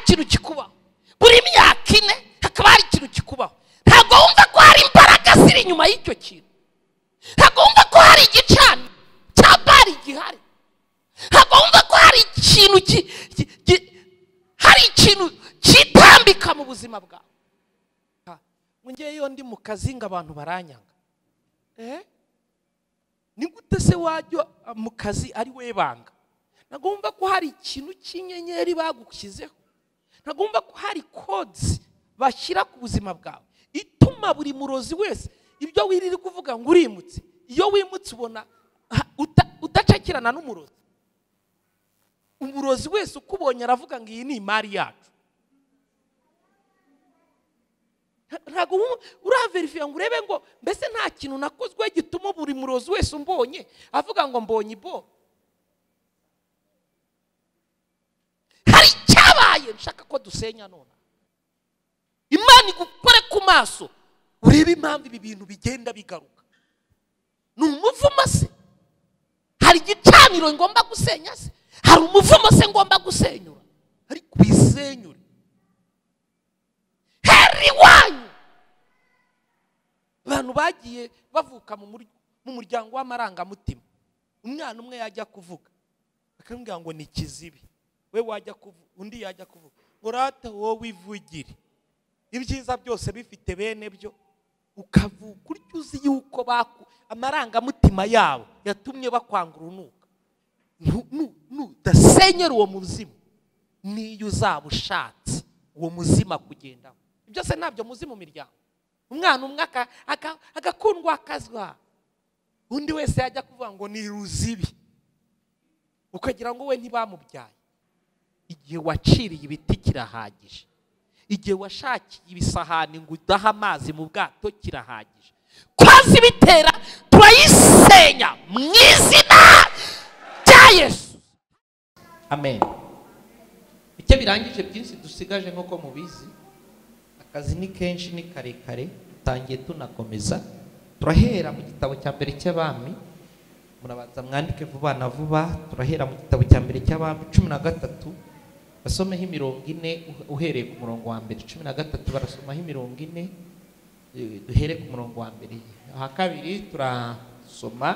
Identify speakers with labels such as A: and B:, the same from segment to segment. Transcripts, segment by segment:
A: ikintu kikubaho, buri myaka 4 hakaba hari ikintu kikubaho. Ntabwo wumva ko hari imbaraga ziri inyuma y'icyo kintu, ntabwo wumva ko hari igicaniro cya Bali gihari, ntabwo wumva ko hari ikintu hari ikintu kitambika mu buzima bwawe. Ngewe iyo ndi mu kazi ngo abantu baranyanga. Ni gute se wajya mu kazi ari we banga? Ntabwo wumva ko hari ikintu cy'inyenyeri bagushyizeho, ntabwo wumva ko hari codes bashyira ku buzima bwawe ituma buri murozi wese ibyo wirira kuvuga ngo urimutse, iyo wimutse ubona udacakirana n'umurozi. Umurozi wese ukubonye aravuga ngo iyi ni imari yacu. Ntabwo uraverifiya ngo urebe ngo mbese nta kintu nakozwe gituma buri murozi wese umbonye avuga ngo mbonye ibo. Hari icyabaye nshaka ko dusenya none. Imana igukore ku maso urebe impamvu ibi bintu bigenda bigaruka. Ni umuvumo se? Hari igicaniro ngomba gusenya se? Hari umuvumo se ngomba gusenyura? Ariko bisenyure. Heri wanyu abantu bagiye bavuka mu muryango w'amarangamutima, umwana umwe yajya kuvuga akamubwira ngo ni kizibi, we wajya kuvuga, undi yajya kuvuga ngo rata wowe ivugire, ibyiza byose bifite bene byo. Ukavuga utyo uzi yuko amarangamutima yabo yatumye bakwanga urunuka. Nudasenyera uwo muzimu, niyo uzaba ushatse uwo muzima kugendaho. Ibyo se ntabyo muzi mu miryango. Umwana umwe agakundwa akazwa, undi wese yajya kuvuga ngo ni ruzibi, ukagira ngo we ntibamubyaye. Igihe waciriye ibiti kirahagije, igihe washakiye ibisahani ngo udaha amazi mu bwato kirahagije. Kwazi bitera turayisenya mu izina rya Yesu. Amen. Icyo birangije byinshi dusigaje nk'uko mubizi, akazi ni kenshi ni karekare, tutangiye tunakomeza. Turahera mu gitabo cya mbere cy'Abami, murabanza mwandike vuba na vuba. Turahera mu gitabo cya mbere cy'Abami 13, basomeho imirongo 4 uhereye ku murongo wa mbere. 13 barasomaho imirongo 4, duhere ku murongo wa mbere. Aha kabiri turasoma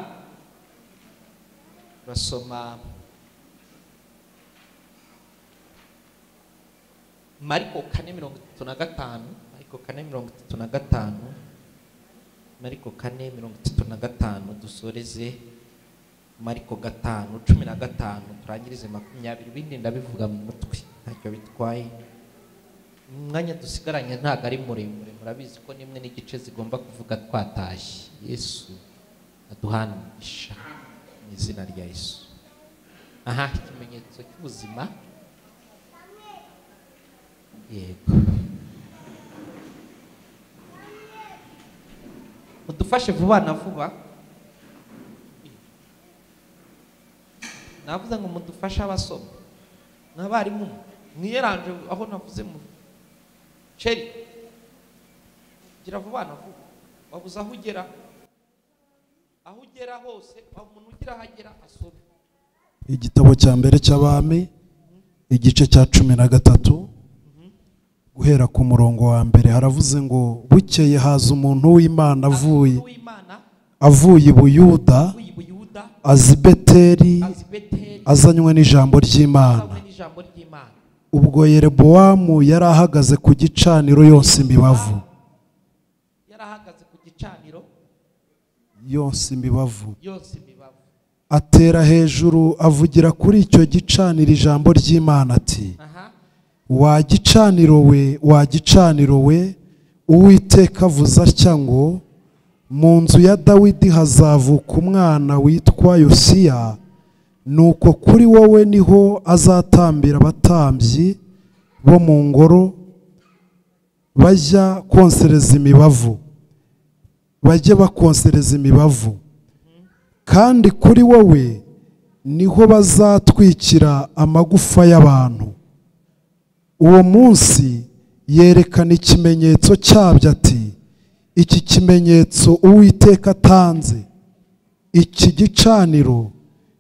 A: Mariko 4:35, Mariko 4:35, Mariko 4:35, dusoreze Mariko 5:15, turangirize 20. Ibindi ndabivuga mu mutwe ntacyo bitwaye. Umwanya dusigaranye ntago ari muremure, murabizi ko nimwe n'igice zigomba kuvuga twatashye. Yesu aduhana umugisha mu izina rya Yesu. Aha ikimenyetso cy'ubuzima. Yego, mudufashe vuba na vuba. Navuze ngo mudufashe abasoma n'abarimu, mwiyeranje aho navuze mu Sheri, gira vuba na vuba, wabuze aho ugera, aho ugera hose, aho umuntu ugira ahagera asome.
B: Igitabo cya mbere cy'Abami igice cya 13 guhera ku murongo wa mbere haravuze ngo bukeye haza umuntu w'Imana avuye i Buyuda aza i Beteli azanywe n'ijambo ry'Imana. Ubwo Yerobowamu yari ahagaze ku gicaniro yonsa imibavu, atera hejuru avugira kuri icyo gicaniro ijambo ry'Imana ati: wa gicaniro we, wa gicaniro we, Uwiteka avuze atya ngo mu nzu ya Dawidi hazavuka umwana witwa Yosiya, nuko kuri wowe niho azatambira abatambyi bo mu ngoro bajya konsereza imibavu, bajye bakonsereza imibavu, kandi kuri wowe niho bazatwikira amagufa y'abantu. Uwo munsi yerekana ikimenyetso cyabyo ati: iki kimenyetso Uwiteka atanze, iki gicaniro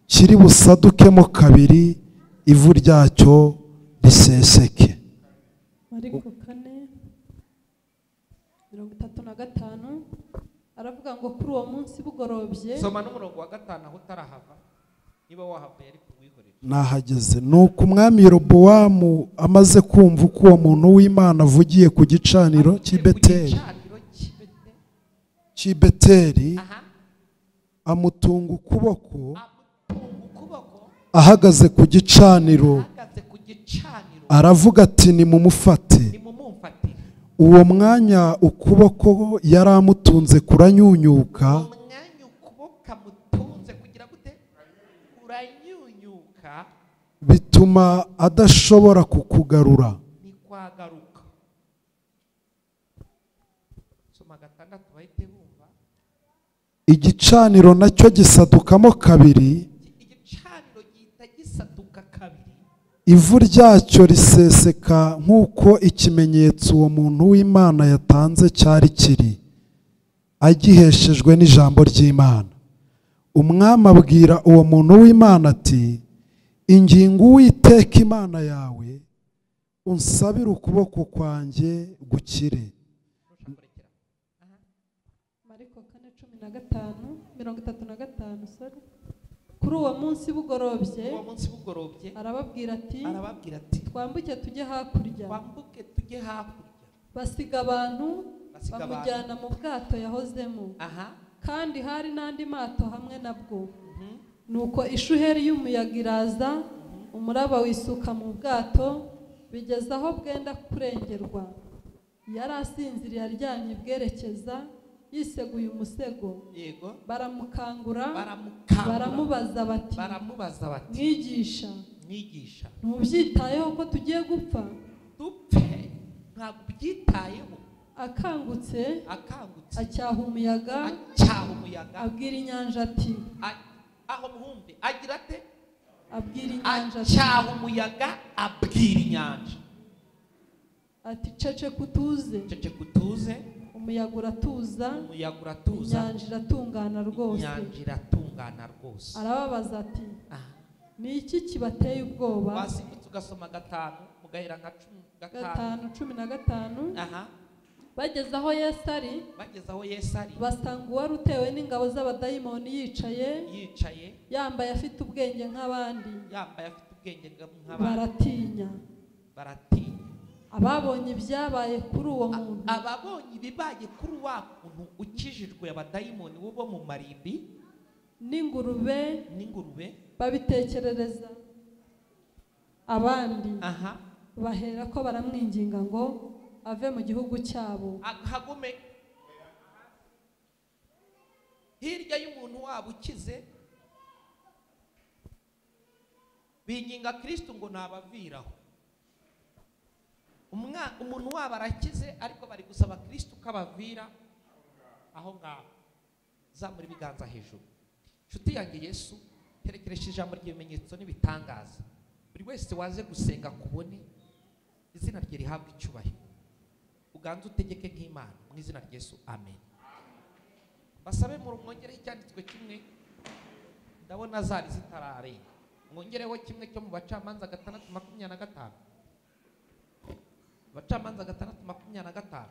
B: kiri busadukemo kabiri, ivu ryacyo riseseke.
C: Mariko 4:35 aravuga ngo kuri uwo munsi bugorobye.
A: Soma n'umurongo wa 5 aho utarahava, niba wahavuye ariko wihorere.
B: Nahageze. Nuko umwami Yerobowamu amaze kumva uko uwo muntu w'Imana avugiye ku gicaniro cy'i Beteli, amutunga ukuboko ahagaze ku gicaniro, aravuga ati nimumufate. Uwo mwanya ukuboko yari amutunze kuranyunyuka, bituma adashobora kukugarura. Igicaniro nacyo gisadukamo kabiri, ivu ryacyo riseseka nk'uko ikimenyetso uwo muntu w'Imana yatanze cyari kiri, agiheshejwe n'ijambo ry'Imana. Umwami abwira uwo muntu w'Imana ati ingingo Uwiteka Imana yawe unsabire ukuboko kwanjye gukire.
C: Mariko 4:35 sorry. Kuri uwo munsi bugorobye arababwira ati twambuke tujye hakurya. Basiga abantu bamujyana mu bwato yahozemo, kandi hari n'andi mato hamwe nabwo. Nuko ishuheri y'umuyaga iraza, umuraba wisuka mu bwato bigeza aho bwenda kurengerwa. Yari asinziriye aryamye bwerekeza, yiseguye umusego. Baramukangura baramubaza bati mwigisha, ntubyitayeho ko tugiye gupfa?
A: Dupfe ntabwo ubyitayeho.
C: Akangutse acyaha umuyaga, abwira inyanja ati
A: aho muhumbe agira ate?
C: Abwira inyanja ati
A: acyaha umuyaga, abwira inyanja
C: ati ceceka utuze,
A: ceceka utuze.
C: Umuyaga uratuza, inyanja iratungana rwose. Arababaza ati ni iki kibateye ubwoba?
A: Wasimbutse ugasoma 5 mugahera nka
C: 5:15. Bageze aho Yesu ari, basanga uwari utewe n'ingabo z'abadayimoni yicaye yambaye afite ubwenge nk'abandi, baratinya. Ababonye ibyabaye kuri uwo muntu,
A: ababonye ibibaye kuri wa muntu ukijijwe abadayimoni bo mu marimbi
C: n'ingurube babitekerereza abandi, bahera ko baramwinginga ngo ave mu gihugu cyabo.
A: Hagume hirya y'umuntu wabo ukize, binginga Kristo ngo nabaviraho. Umuntu wabo arakize ariko bari gusaba Kristo kabavira aho ngaho. Zamura ibiganza hejuru. Nshuti yanjye Yesu, terekeresha ijambo ry'ibimenyetso n'ibitangaza. Buri wese waze gusenga kubone izina rye rihabwa icyubahiro. Uganze utegeke nk'Imana mu izina rya Yesu, amen. Basabe mu mwongereho icyanditswe kimwe, ndabona zari zitararenga. Mwongereho kimwe cyo mu Bacamanza 6:25. Abacamanza 6:25.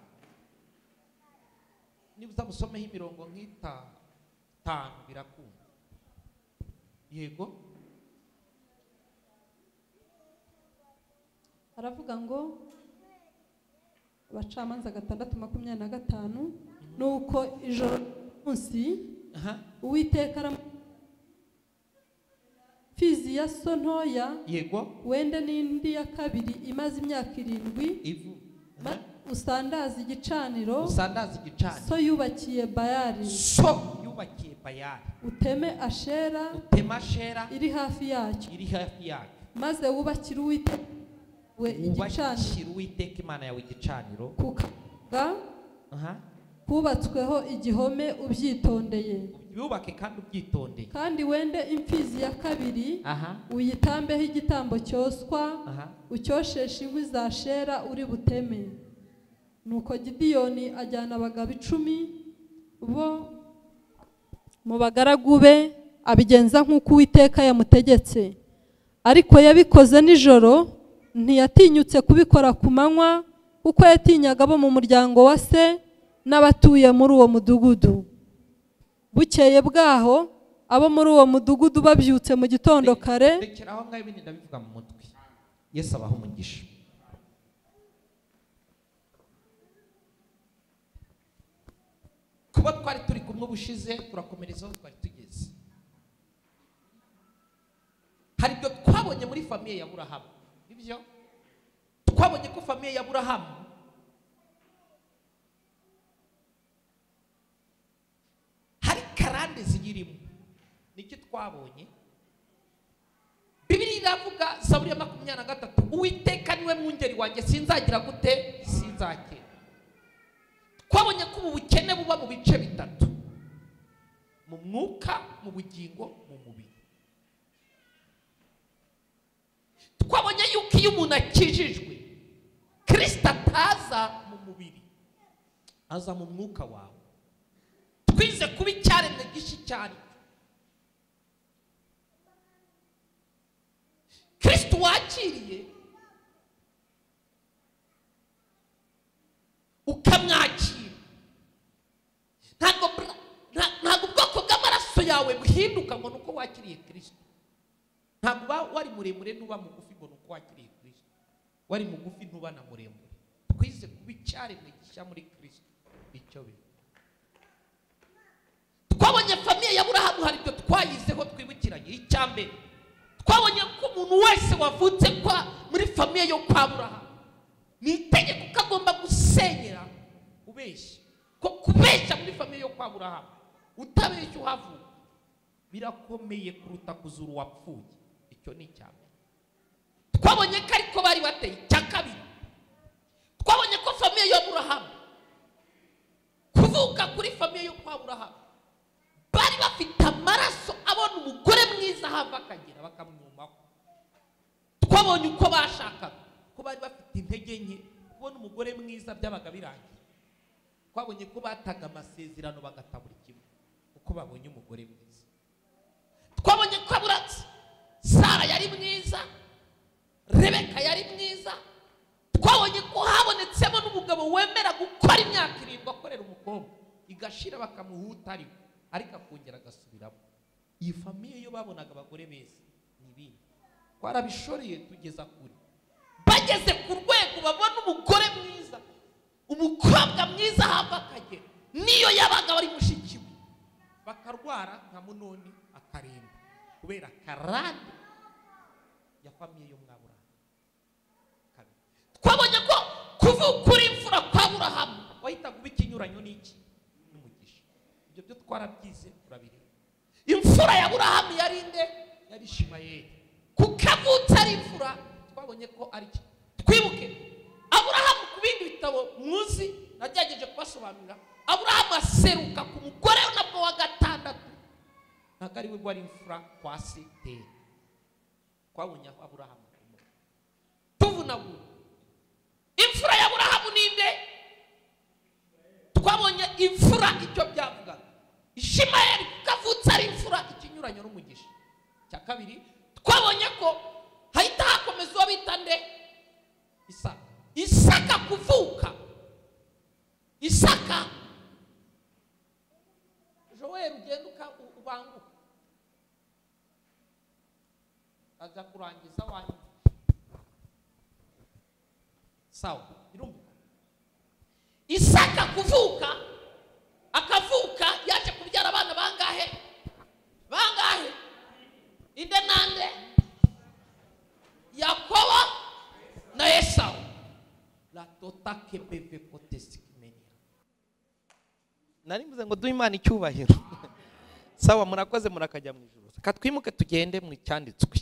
A: Niba uzamusomeho imirongo nk'itanu birakunda. Yego.
C: Aravuga ngo Abacamanza 6:25, nuko ijoro munsi Uwiteka Fizi ya so ntoya,
A: yego,
C: wende n'indi ya kabiri imaze imyaka 7,
A: ivu
C: usandaza igicaniro,
A: so
C: yubakiye Bayali, uteme Ashera, iri hafi yacyo, maze wubakire Uwiteka
A: Imana yawe igicaniro
C: kukaga kubatsweho igihome ubyitondeye,
A: yubake kandi ubyitondeye.
C: Kandi wende imfizi ya kabiri uyitambeho igitambo cyoswa, ucyosheshe inkwi za Shera uri buteme. Nuko Gidiyoni ajyana abagabo 10 bo mu bagaragu be, abigenza nk'uko Uwiteka yamutegetse. Ariko yabikoze nijoro, ntiyatinyutse kubikora ku manywa kuko yatinyaga abo mu muryango wa se n'abatuye muri uwo mudugudu. Bukeye bwaho abo muri uwo mudugudu babyutse mu gitondo kare.
A: Rekeraho ngaho, ibindi ndabivuga mu mutwe. Yesu abaha umugisha. Kuba twari turi kumwe ubushize, turakomereza aho twari tugeze. Hari ibyo twabonye muri famille ya Aburahamu, nibyo twabonye ko famille ya Aburahamu hari karande ziyirimo. Niki twabonye? Bibiliya iravuga Zaburi ya 23, Uwiteka niwe mwungeri wanjye, sinzagira gute? Sinzakena. Twabonye ko ubu bukene buba mu bice bitatu: mu mwuka, mu bugingo, mu mubiri. Twabonye yuko iyo umuntu akijijwe, Kristo ataza mu mubiri, aza mu mwuka wawe. Twize kuba icyaremwe gishya cyane. Kristo wakiriye ukamwakira, ntabwo ubwoko bw'amaraso yawe buhinduka ngo nuko wakiriye Kristo. Ntabwo uba wari muremure ntuba mugufi ngo nuko wakiriye Kristo. Wari mugufi ntuba na muremure. Twize kuba icyaremwe gishya muri Kristo. Icyo bivuga. Twabonye famille ya Aburahamu, hari ibyo twayizeho twibukiranye. Icya mbere, twabonye ko umuntu wese wavutse kwa muri famille yo kwa Aburahamu ni itegeko ko agomba gusenyera ubeshya. Ko kubeshya muri famille yo kwa Aburahamu utabeshya uhavuka birakomeye kuruta kuzura uwapfuye. Icyo ni icya mbere. Twabonye ko ariko bari bateye. Icya kabiri, twabonye ko famille yo Aburahamu, kuvuka kuri famille yo kwa Aburahamu, bari bafite amaraso abona umugore mwiza hava akagera bakamwumaho. Twabonye uko bashakaga, ko bari bafite intege nke, kubona umugore mwiza byabaga birangiye. Twabonye ko bataga amasezerano bagata buri kimwe kuko babonye umugore mwiza. Twabonye ko aburatse Sara yari mwiza, Rebeka yari mwiza. Twabonye ko habonetsemo n'umugabo wemera gukora imyaka 7 akorera umukobwa, igashira bakamuhuta ariko akongera agasubiramo. Iyi famille yo babonaga abagore beza n'ibindi. Twarabishoreye tugeza kure. Bageze ku rwego babona umugore mwiza, umukobwa mwiza hava akagera, niyo yabaga bari mushiki we, bakarwara nka Munoni akaremba kubera karande ya famille yo mwa Aburahamu. Twabonye ko kuvuka uri imfura kwa Aburahamu wahitaga uba ikinyuranyo n'iki? N'umugisha. Ibyo byo twarabyize turabireba. Imfura ya Aburahamu yari nde? Yari Ishimayeli. Kuko avutse ari imfura, twabonye ko ari iki. Twibuke Aburahamu ku bindi bitabo muzi nagerageje kubasobanurira, Aburahamu aseruka ku mugore nabwo wa gatandatu, ntabwo ari we wari imfura kwa se Tera. Twabonye aho Aburahamu akomoka. Tuvunagura imfura ya Aburahamu ninde? Twabonye imfura icyo byavugaga. Ishimayeli kuko avutse ari imfura, ikinyuranyo n'umugisha. Icya kabiri, twabonye ko hahita hakomeza uwo bita nde? Isaka. Isaka kuvuka, Isaka Joel ugenda ubanguka aza kurangiza wanyu. Sawa, birumvikana. Isaka kuvuka, akavuka yaje kubyara abana bangahe? Bangahe? Inde nande? Yakobo na Esau. La tota kebeve kotesikimenia. Nari mvuze ngo duhe Imana icyubahiro. Sawa, murakoze, murakajya mu ijuru. Reka twimuke tugende mu cyanditswe.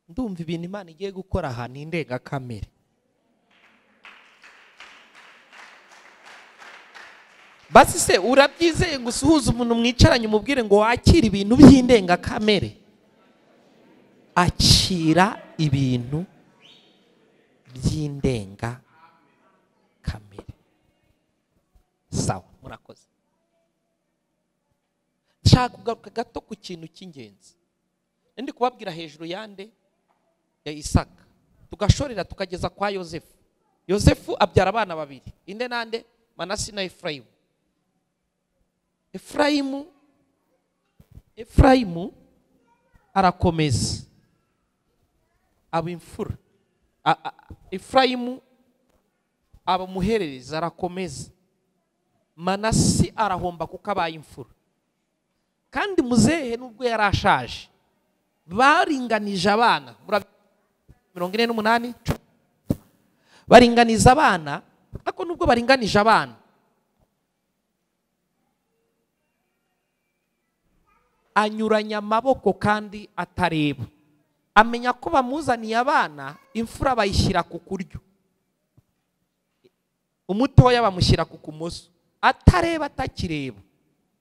A: Ndumva ibintu Imana igiye gukora aha ni indengakamere. Basi se urabyizeye ngo usuhuze umuntu mwicaranye umubwire ngo wakire ibintu by'indengakamere? Akira ibintu by'indengakamere. Sawa, murakoze. Nshaka kugaruka gato ku kintu cy'ingenzi. Ndi kubabwira hejuru yande ya Isaka, tugashorera tukageza kwa Yosefu. Yosefu abyara abana babiri, inde nande? Manasi na Efrayimu. Efrayimu arakomeza aba imfura. Efrayimu aba umuhererezi, arakomeza. Manasi arahomba kuko abaye imfura. Kandi muzehe nubwo yarashaje, baringanije abana 48, baringaniza abana. Ariko nubwo baringanije abana, anyuranya amaboko kandi atareba. Amenya ko bamuzaniye abana, imfura bayishyira ku kuryo, umutoya bamushyira ku kumoso, atareba atakireba.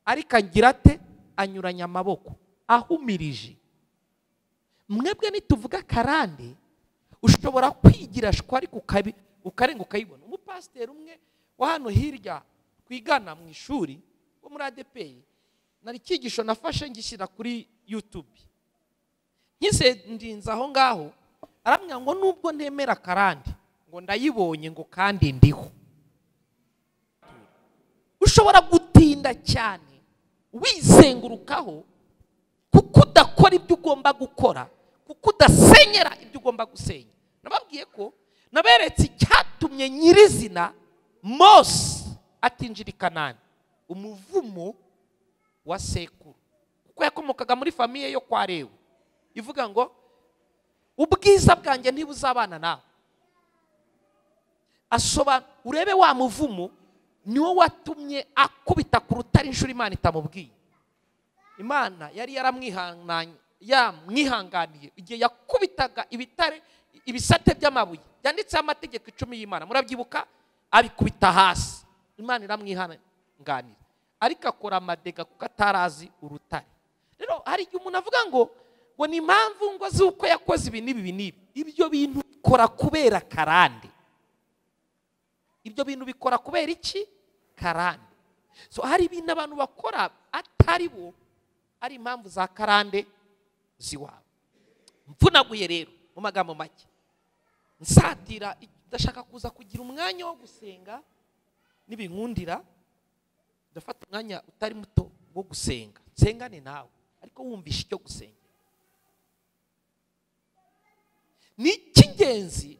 A: Ariko agira ate? Anyuranya amaboko ahumirije. Mwebwe nituvuga karande, ushobora kwigira shwa ariko ukarenga ukayibona. Umupasiteri umwe wa hano hirya twigana mu ishuri wo muri ADPR, nari cyigisho nafashe ngishyira kuri YouTube, nkise ndinza aho ngaho, arambwira ngo nubwo ntemera karande, ngo ndayibonye, ngo kandi ndiho. Ushobora gutinda cyane wizengurukaho kuko udakora ibyo ugomba gukora, kuko udasenyera ibyo ugomba gusenya. Nababwiye ko naberetse icyatumye nyirizina Mose atinjira i Kanani, umuvumo wa sekuru, kuko yakomokaga muri famiye yo kwa Lewi, ivuga ngo ubwiza bwanjye ntibuzabana nawe. Asoba urebe wa muvumo niwo watumye akubita ku rutare inshuro Imana itamubwiye. Imana yari yaramwihanganiye igihe yakubitaga ibitare, ibisate by'amabuye byanditseho amategeko 10 y'Imana, murabyibuka, abikubita hasi. Imana iramwihanganira, ariko akora amadega kuko atarazi urutare. Rero hari igihe umuntu avuga ngo ni impamvu ngo z'uko yakoze ibi n'ibi n'ibi. Ibyo bintu bikora kubera karande. Ibyo bintu bikora kubera iki? Karande. So hari ibintu abantu bakora atari bo, ari impamvu za karande ziwabo. Mvunaguye rero mu magambo make, nsatira, ndashaka kuza kugira umwanya wo gusenga nibinkundira. Ndafata umwanya utari muto wo gusenga, nsengane nawe, ariko wumvisha icyo gusenga ni icy'ingenzi.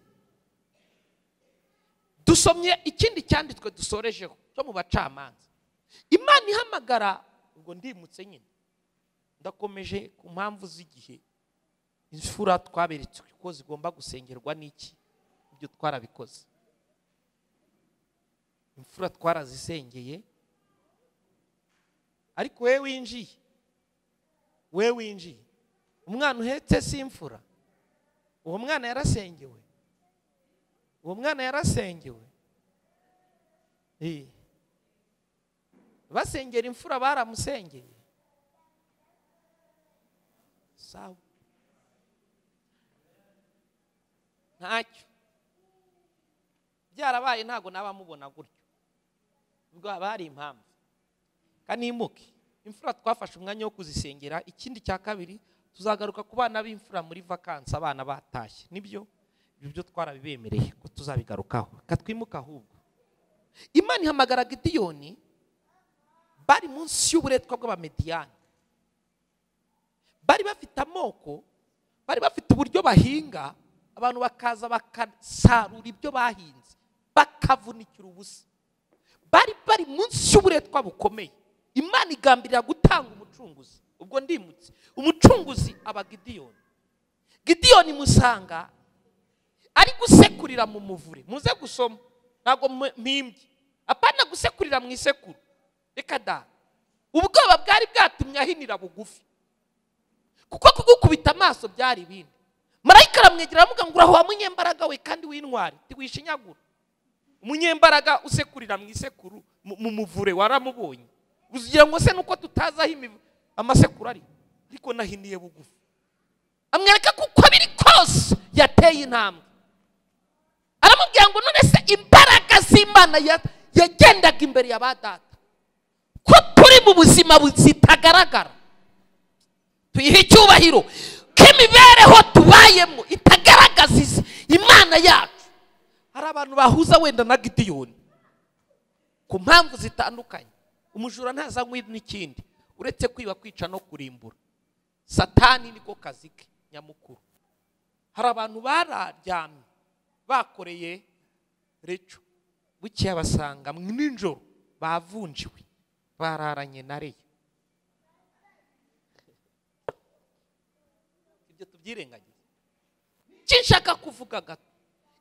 A: Dusomye ikindi cyanditswe dusorejeho cyo mu bacamanza. Imana ihamagara, ubwo ndimutse nyine ndakomeje ku mpamvu z'igihe. Imfura twaberetse ko zigomba gusengerwa n'iki, ibyo twarabikoze. Imfura twarazisengeye, ariko we winjiye umwana uhetse si imfura. Uwo mwana yarasengewe, uwo mwana yarasengewe. Basengera imfura baramusengeye. Sawa, ntacyo byarabaye, ntago nabamubona gutyo, ubwo haba hari impamvu. Kanimuke, imfura twafashe umwanya wo kuzisengera. Ikindi cya kabiri, tuzagaruka ku bana b'imfura muri vakansi, abana batashye. Nibyo ibyo twarabibemereye ko tuzabigarukaho. Katwimuka ahubwo. Imana ihamagara Gidiyoni, bari munsi y'uburetwa bw'Abamediyani. Bari bafite amoko, bari bafite uburyo bahinga, abantu bakaza bakasarura ibyo bahinze, bakavunikira ubusa. Bari munsi y'uburetwa bukomeye. Imana igambirira gutanga umucunguzi. Ubwo ndimutse, umucunguzi aba Gidiyoni. Gidiyoni musanga ari gusekurira mu muvure. Muze gusoma, ntago mpimbye. Apana gusekurira mu isekuru, reka da. Ubwoba bwari bwatumye ahinira bugufi, kuko kugukubita amaso byari ibindi. Marayika aramwegera aramuga ngo uraho wa munyembaraga we kandi w'intwari, tiwishinyagura. Umunyembaraga usekurira mu isekuru mu muvure waramubonye, uzigira ngo se nuko tutazi aho amasekuru ari, ariko nahiniye bugufi. Amwereka kuko biri kose yateye intambwe. Aramubwira ngo none se imbaraga z'Imana yagendaga imbere ya ba data, ko turi turi mu buzima buzitagaragara, tuyihe icyubahiro ko imibereho tubayemo itagaragaza Imana yacu. Hari abantu bahuza wenda na Gidiyoni ku mpamvu zitandukanye. Umujura ntazanywe n'ikindi uretse kwiba, kwica no kurimbura. Satani niko kazi ke nyamukuru. Hari abantu bararyamye bakoreye reco, bucya basanga nijoro bavunjiwe, bararanye na Leya. Ibyo tubyirengagiza. Icyo nshaka kuvuga gato,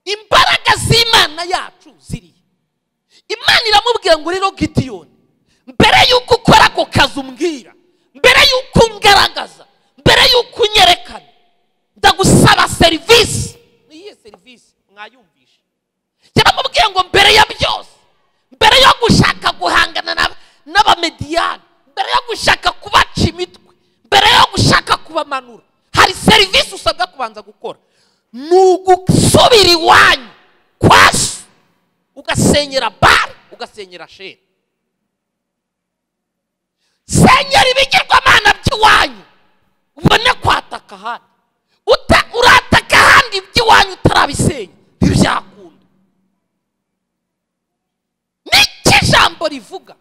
A: imbaraga z'Imana yacu ziri. Imana iramubwira ngo rero Gidiyoni, mbere yuko ukora ako kazi umbwira, mbere yuko ungaragaza, mbere yuko unyerekana, ndagusaba serivisi. Ni iyihe serivisi? Mwayumvishe. Yaramubwiye ngo mbere ya byose, mbere yo gushaka guhangana n'Abamediyani, mbere yo gushaka kubaca imitwe, mbere yo gushaka kubamanura, hari serivisi usabwa kubanza gukora. Ni ugusubira iwanyu kwa so, ugasenyera Bali, ugasenyera Sheri. Senyera ibigirwamana by'iwanyu, ubone kwataka ahandi. Urataka ahandi iby'iwanyu utarabisenya, ntibyakunda. Niki ijambo rivuga?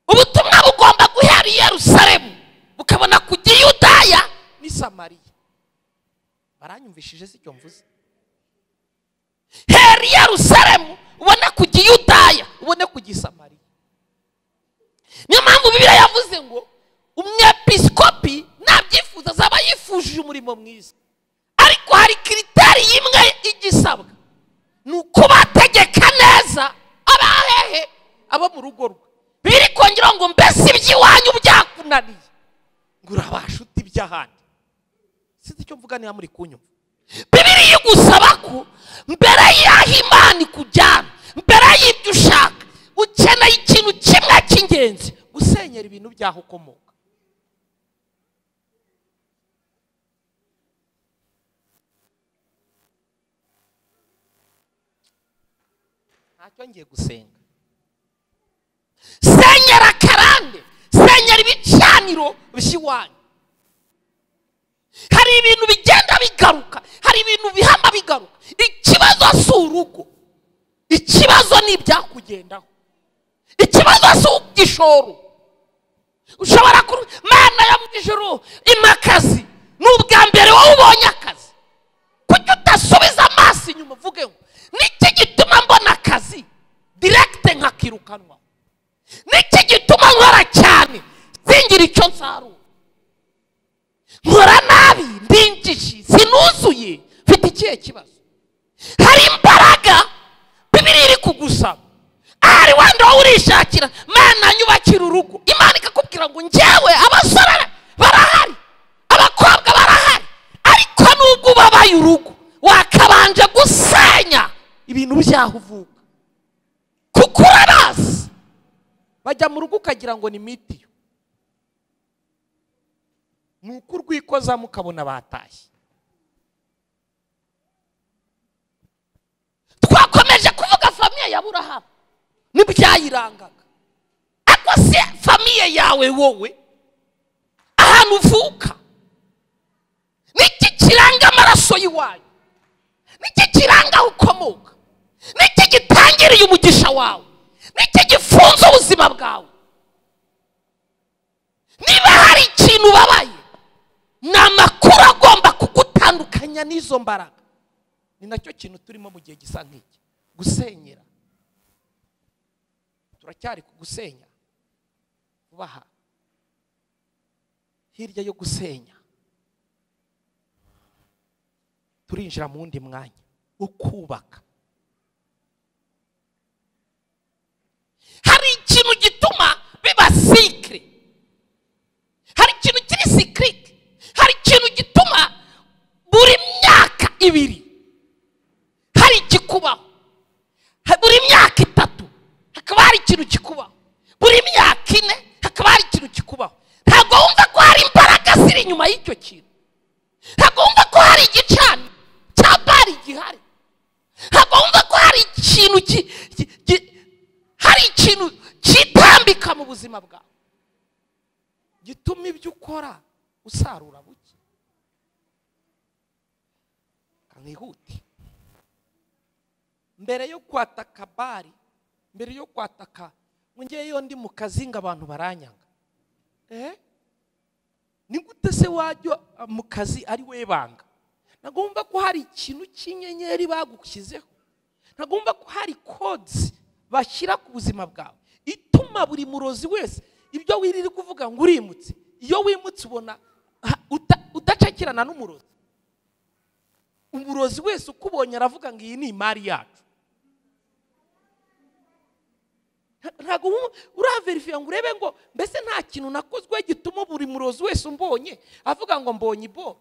A: Ubutumwa bugomba guhera i Yerusalemu bukabona kujya i Yudaya n'i Samariya. Baranyumvishije si icyo mvuze? Hera i Yerusalemu ubone kujya i Yudaya, ubone kujya i Samariya. Niyo mpamvu Bibiliya yavuze ngo umwepiskopi nabyifuza azaba yifujije umurimo mwiza, ariko hari criteri imwe igisabwa, ni ukubategeka neza abahehe abo mu rugo rwe. Biri kongera ngo mbese iby'iwanyu byakunaniye, ngo urabasha uti iby'ahandi. Sinzi icyo mvuga niba muri kunyumva. Bibiliya igusaba ko mbere y'aho Imana ikujyana, mbere y'ibyo ushaka, ukeneye ikintu kimwe cy'ingenzi, gusenyera ibintu by'aho ukomoka. Ntacyo ngiye gusenga. Senyera karande, senyera ibicaniro by'iwanyu. Hari ibintu bigenda bigaruka, hari ibintu bihama bigaruka. Ikibazo si urugo, ikibazo ni ibyakugendaho, ikibazo si igishoro. Ushobora ku Mana yo mu ijuru imakazi, ni ubwa mbere wowe ubonye akazi, kuki udasubiza amaso inyuma uvuge ngo niki gituma mbona akazi direkite nkakirukanwa? Niki gituma nkora cyane singira icyo nsarura? Nkora nabi, ndinjishi, sinuzuye, mfite ikihe kibazo? Hari imbaraga Bibiliya iri kugusaba. Ahari wenda wowe urishakira Mana nyubakira urugo, Imana ikakubwira ngo njyewe abasore barahari, abakobwa barahari, ariko nubwo ubabaye urugo wakabanje gusenya ibintu byaho uvuka, kuko urabazi bajya mu rugo ukagira ngo ni mitiyo, nuko urwikozamo ukabona batashye. Twakomeje kuvuga famiye ya Aburahamu n'ibyayirangaga, ariko se famiye yawe wowe ahantu uvuka, niki kiranga amaraso y'iwanyu? Niki kiranga aho ukomoka? Niki gitangiriye umugisha wawe? Niki gifunze ubuzima bwawe? Niba hari ikintu ubabaye, ni amakuru agomba kugutandukanya n'izo mbaraga. Ni nacyo kintu turimo mu gihe gisa nk'iki, gusenyera. Turacyari ku gusenya vuba. Hirya yo gusenya turinjira mu wundi mwanya wo kubaka. Hari ikintu gituma biba sikire, hari ikintu kiri sikirike, hari ikintu gituma buri myaka ibiri hari ikikubaho, buri myaka itatu hakaba hari ikintu kikubaho, buri myaka ine hakaba hari ikintu kikubaho. Ntabwo wumva ko hari imbaraga ziri inyuma y'icyo kintu, ntabwo wumva ko hari igicaniro cya Bali gihari, ntabwo wumva ko hari ikintu hari ikintu kitambika buzima bwawe gituma ibyo ukora usarura buke. Kanihute. Mbere yo kwataka bari, mbere yo kwataka ngiye yo ndi mu kazi ngo abantu baranyanga. Ni gute se wajya mu kazi ari we banga? Nagomba ko hari ikintu cy'inyenyeri bagushyizeho. Nagomba ko hari codes bashyira ku buzima bwawe ituma buri murozi wese ibyo wiriri kuvuga ngo urimutse, iyo wimutse ubona udacakirana n'umurozi. Umurozi wese ukubonye aravuga ngo iyi ni imari yacu. Ntabwo uraverifiya ngo urebe ngo mbese nta kintu nakozwe gituma buri murozi wese umbonye avuga ngo mbonye ibo.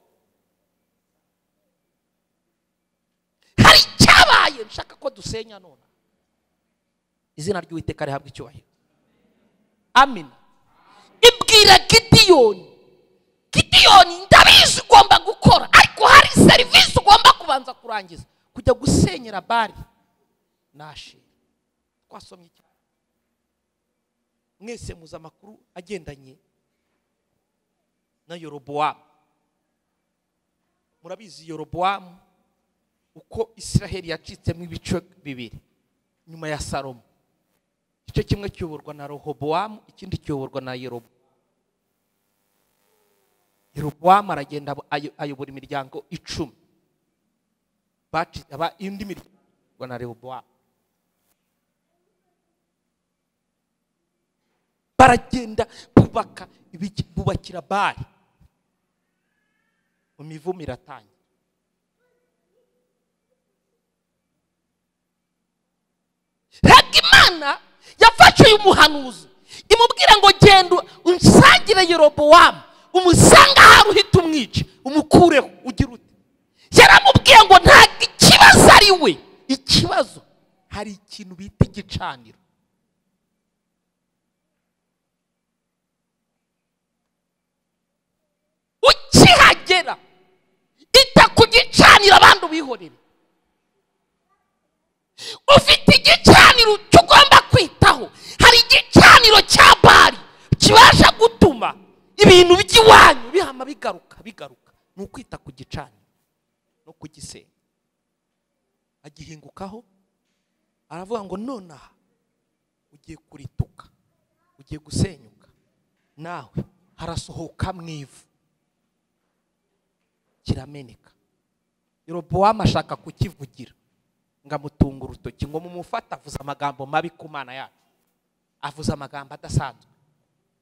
A: Hari icyabaye nshaka ko dusenya none. Izina ry'Uwiteka rihabwe icyubahiro. Amina. Ibwira Gidiyoni, Gidiyoni ndabizi ugomba gukora, ariko hari serivisi ugomba kubanza kurangiza, kujya gusenyera Bali na Ashera. Twasomye cyane mwese muzi amakuru agendanye na Yerobowamu. Murabizi Yerobowamu uko Israheli yacitsemo ibice bibiri nyuma ya Salomo. Igice kimwe kiyoborwa na Rehobowamu, ikindi kiyoborwa na Yerobowamu. Yerobowamu aragenda ayobora imiryango 10. Aba indi miryango na Rehobowamu. Baragenda bubaka bubakira Bali. Mu mivumo iratangira. Imana yafashe uyu muhanuzi imubwira ngo genda unsangire Yerobowamu, umusanga ahantu uhita umwice, umukureho ugira ute. Yaramubwiye ngo ntabwo ikibazo ari we, ikibazo hari ikintu bita igicaniro. Ukihagera ita ku gicaniro abandi ubihorere. Ufite igicaniro ugomba kwitaho. Hari igicaniro cya Bali kibasha gutuma ibintu by'iwanyu bihama bigaruka bigaruka. Ni ukwita ku gicaniro no kugisenya. Agihingukaho aravuga ngo nonaha ugiye kurituka, ugiye gusenyuka, nawe harasohoka mu ivu, kirameneka. Yerobowamu ashaka kukivugira ngo amutunga urutoki ngo mumufate, avuze amagambo mabi ku Mana yacu, avuze amagambo adasanzwe.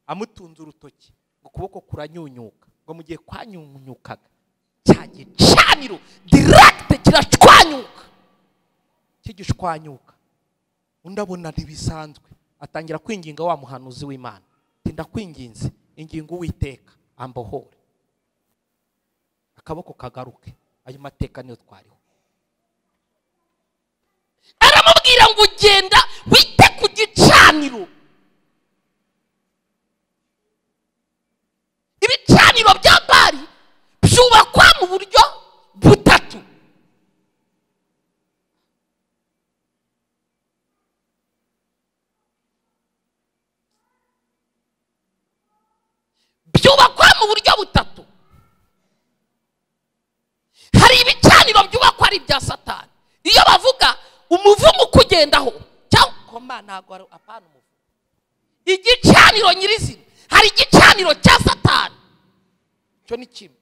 A: Amutunze urutoki ngo ukuboko kuranyunyuka, ngo mu gihe kwanyunyukaga cya gicaniro direct kirashwanyuka, kigishwanyuka. Undi abona ntibisanzwe, atangira kwinginga wa muhanuzi w'Imana, ati ndakwinginze ingingo Uwiteka ambohore, akaboko kagaruke. Ayo mateka niyo twariho. Aramubwira ngo ugenda wite ku gicaniro. Ibicaniro bya Bali byubakwa mu buryo butatu. Byubakwa mu buryo butatu. Hari ibicaniro byubakwa ari ibya Satani. Iyo bavuga umuvumo kugendaho cyangwa koma ntago ari apana umuvumo. Igicaniro nyirizina, hari igicaniro cya Satani. Cyo ni kimwe.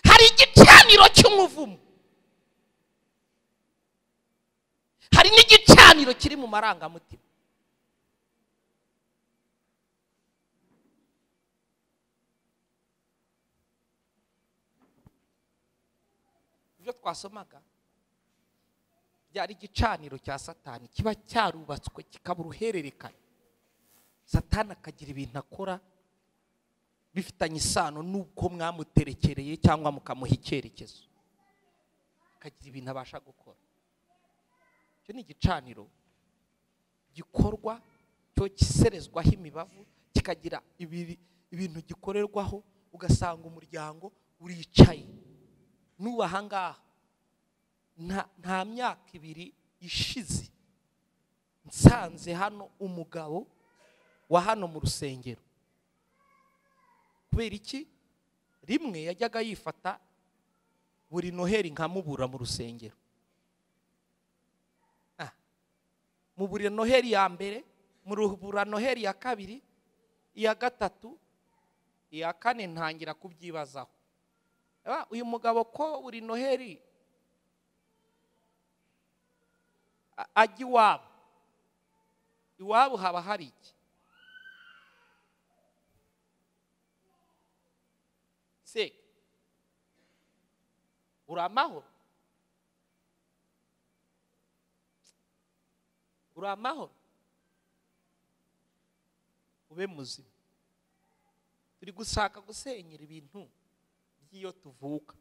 A: Hari igicaniro cy'umuvumo. Hari n'igicaniro kiri mu marangamutima. Ibyo twasomaga byari igicaniro cya Satani kiba cyarubatswe kikaba uruhererekane. Satani akagira ibintu akora bifitanye isano n'uko mwamuterekereye cyangwa mukamuha icyerekezo, akagira ibintu abasha gukora. Icyo ni igicaniro gikorwa cyo kiserezwaho imibavu, kikagira ibintu gikorerwaho, ugasanga umuryango uricaye. N'ubu aha ngaha nta myaka ibiri ishize Nasanze hano umugabo wa hano mu rusengero. Kubera iki? Rimwe yajyaga yifata buri Noheri nkamubura mu rusengero. Mubura Noheri ya mbere, mubura Noheri ya kabiri, iya gatatu, iya kane ntangira kubyibazaho. Uyu mugabo ko buri Noheri ajya iwabo, iwabo haba hari iki? Se uri amahoro? Uri amahoro? Ube muzima. Turi gushaka gusenyera ibintu by'iyo tuvuka.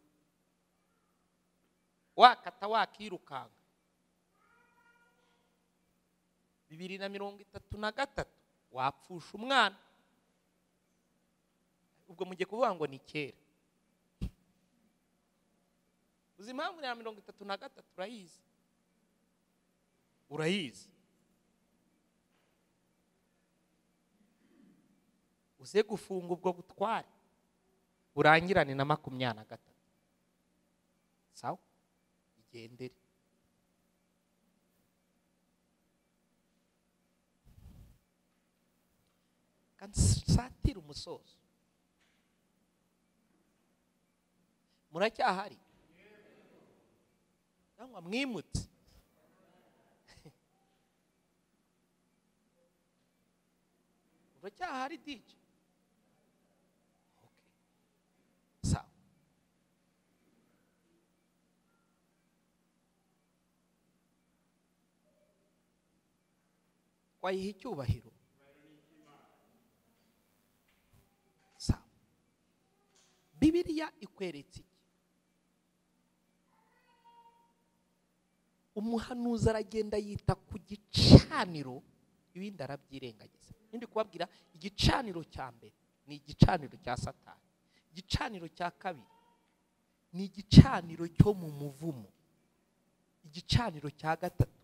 A: Wakata wakirukanga. 2033 wapfusha umwana. Ubwo mugiye kuvuga ngo ni kera. Uzi impamvu ya 33 urayizi? Urayizi. Uze gufunga ubwo butware urangirane na 23. Sawa? Igendere. Kansatira umusozo. Muracyahari? Cyangwa mwimutse? Uracyahari DJ? Okay. Sawa. Twayiha icyubahiro. Sawa. Bibiliya ikweretse iki? Umuhanuzi aragenda yita ku gicaniro, ibindi arabyirengagiza. Ndi kubabwira igicaniro cya mbere ni igicaniro cya Satani. Igicaniro cya kabiri ni igicaniro cyo mu muvumo. Igicaniro cya gatatu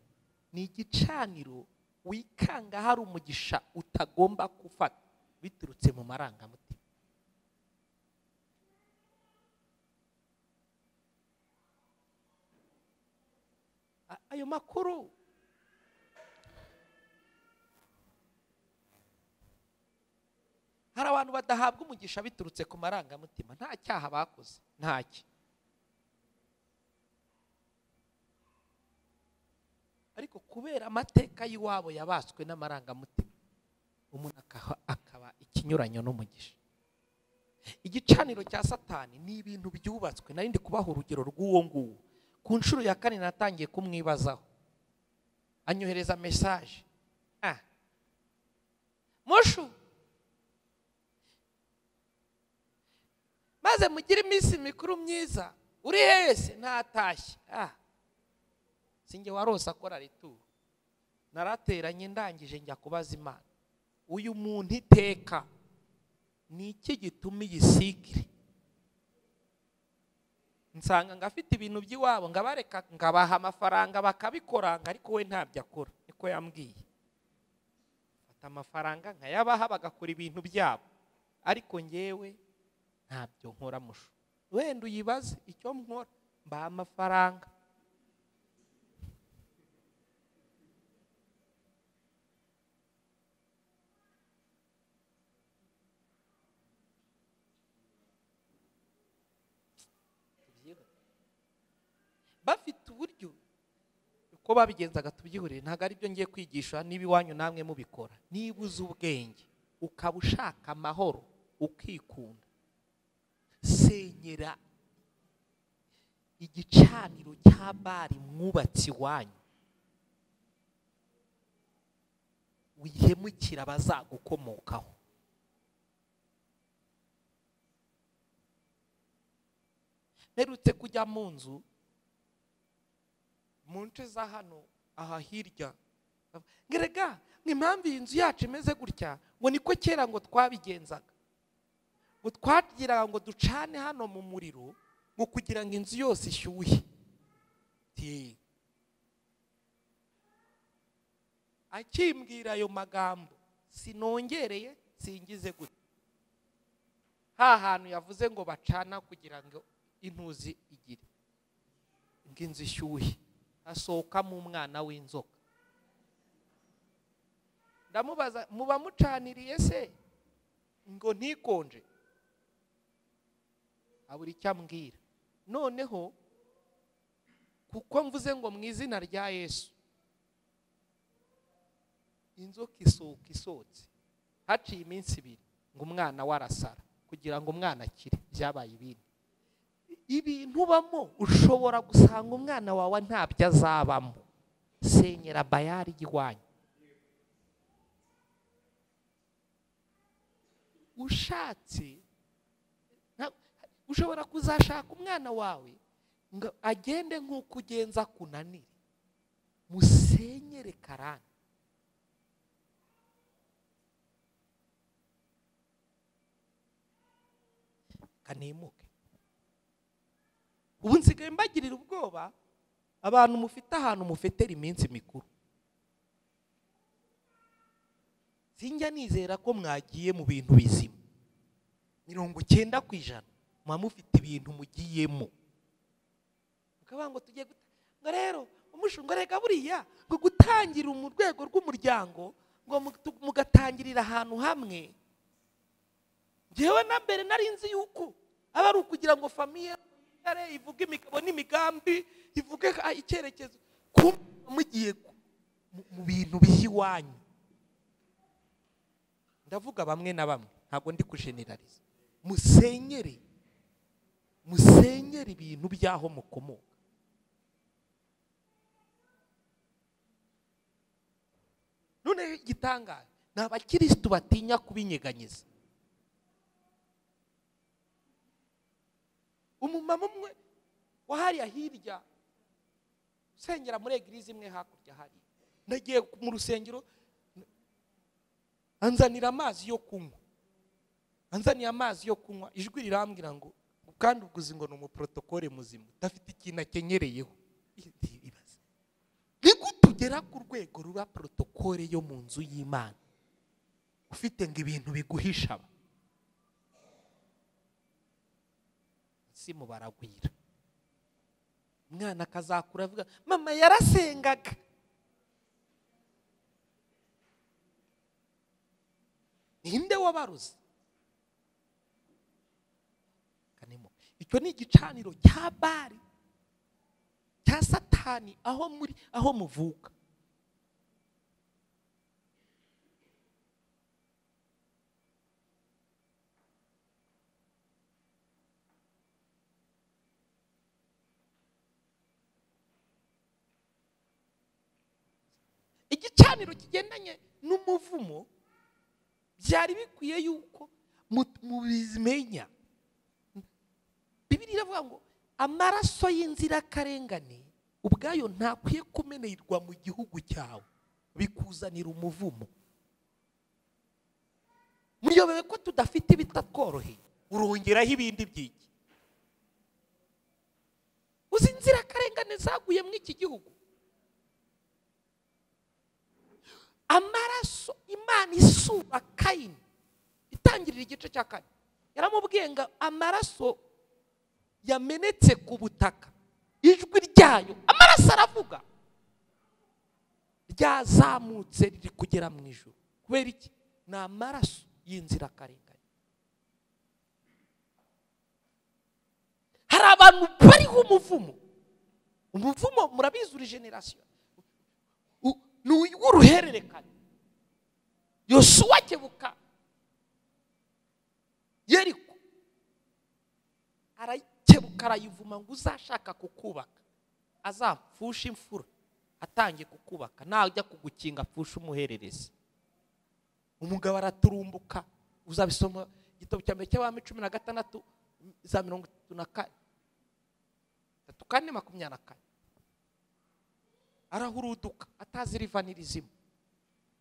A: ni igicaniro wikanga hari umugisha utagomba gufata biturutse mu marangamutima. Ayo makuru hari abantu badahabwa umugisha biturutse ku marangamutima, nta cyaha bakoze, ntacyo. Ariko kubera amateka y'iwabo yabaswe n'amarangamutima, umuntu akaba ikinyuranyo n'umugisha. Igicaniro cya Satani ni ibintu byubatswe. Nari ndi kubaha urugero rw'uwo nguwo. Ku nshuro ya kane natangiye kumwibazaho, anyohereza message. Mushu, maze mugire iminsi mikuru myiza, uri hese? Ntatashye. Sinjye warose akora rituro. Narateranye ndangije njya kubaza Imana, uyu muntu iteka ni iki gituma iyi sikiri? Nsanga ngafite ibintu by'iwabo, ngabareka ngabaha amafaranga bakabikora, ariko we ntabyo akora. Niko yambwiye. Fata amafaranga nkayabaha bagakora ibintu byabo, ariko ngewe ntabyo nkora. Mushu, wenda uyibaze icyo nkora, mbaha amafaranga. Bafite uburyo uko babigenzaga tubyihurire, ntabwo ari byo ngiye kwigisha, niba iwanyu namwe mubikora. Niba uzi ubwenge ukaba ushaka amahoro ukikunda, senyera igicaniro cya Bali mwubatsi iwanyu, wihemukira abazagukomokaho. Mperutse kujya mu nzu mu nce za hano aha hirya, ngerega impamvu iyi nzu yacu imeze gutya, ngo niko kera ngo twabigenzaga, ngo twagiraga ngo ducane hano mu muriro ngo kugira ngo inzu yose ishyuhe. Akimbwira ayo magambo sinongereye singize gute. Ha hantu yavuze ngo bacana kugira ngo intuzi igire nginzi ishyuhe, asohoka mu mwana w'inzoka. Ndamubaza muba mucaniriye se ngo ntikonje? Abura icyo ambwira. Noneho kuko mvuze ngo mu izina rya Yesu, inzoka isohoka isohotse. Haciye iminsi 2 ngo umwana warasara kugira ngo umwana akire, byabaye ibindi. Ibintu ubamo ushobora gusanga umwana wawe ntabyo azabamo. Senyera bayari iwanyu. Ushatse ushobora kuzashaka umwana wawe ngo agende nk'uko ugenza kunanire. Musenyere karani. Kanimuke. Ubu nsigaye mbagirira ubwoba abantu mufite ahantu mufetera iminsi mikuru. Sinjya nizera ko mwagiye mu bintu bizima. 90% muba mufite ibintu mugiyemo. Mukavuga ngo tugiye ngo rero umushungo reka buriya ngo gutangira mu rwego rw'umuryango ngo mugatangirira ahantu hamwe. Njyewe na mbere nari nzi yuko aba ari ukugira ngo famille ivuge imigabo n'imigambi, ivuge icyerekezo, mugiye mu bintu by'iwanyu. Ndavuga bamwe na bamwe, ntabwo ndi kujeneraliza. Musenyere, musenyere ibintu byaho mukomoka. None igitangaje ni abakristo batinya kubinyeganyiza. Umumama umwe wahariya hirya usengera muri eglise imwe hakurya hari, ndagiye mu rusengero anzanira amazi yo kunywa, anzaniye amazi yo kunywa, ijwi rirambwira ngo kandi uguzi ngo ni umuprotokole muzima udafite ikintu akenyereyeho. Ni gute ugera ku rwego ruba protokole yo mu nzu y'Imana ufite ngo ibintu biguhisha? Simu baragwira. Umwana akazakura avuga mama yarasengaga. Ninde wabaruze? Kanimo. Icyo ni igicaniro cya Bali cya Satani aho muri, aho muvuka. Igicaniro kigendanye n'umuvumo byari bikwiye yuko mubimenya. Bibiliya iravuga ngo amaraso y'inzirakarengane ubwayo ntakwiye kumenerwa mu gihugu cyawe, bikuzanira umuvumo. Muyobewe ko tudafite ibitatworoheye, urongeraho ibindi byiki. Uzi inzirakarengane zaguye muri iki gihugu? Amaraso Imana isura Kayini, itangirira igice cya 4, yaramubwiye ngo amaraso yamenetse ku butaka, ijwi ryayo, amaraso aravuga, ryazamutse riri kugera mu ijuru. Kubera iki? Ni amaraso y'inzirakarengane. Hari abantu bariho umuvumo. Umuvumo murabizi uri generation ni uruhererekane. Yosuwa akebuka Yeriko, arayikebuka arayivuma ngo uzashaka kukubaka azapfusha imfura atangiye kukubaka, najya kugukinga apfusha umuhererezi. Umugabo araturumbuka. Uzabisoma igitabo cya mbere cy'Abami 16 za 34 34 24. Arahuruduka atazi riva n'irizima,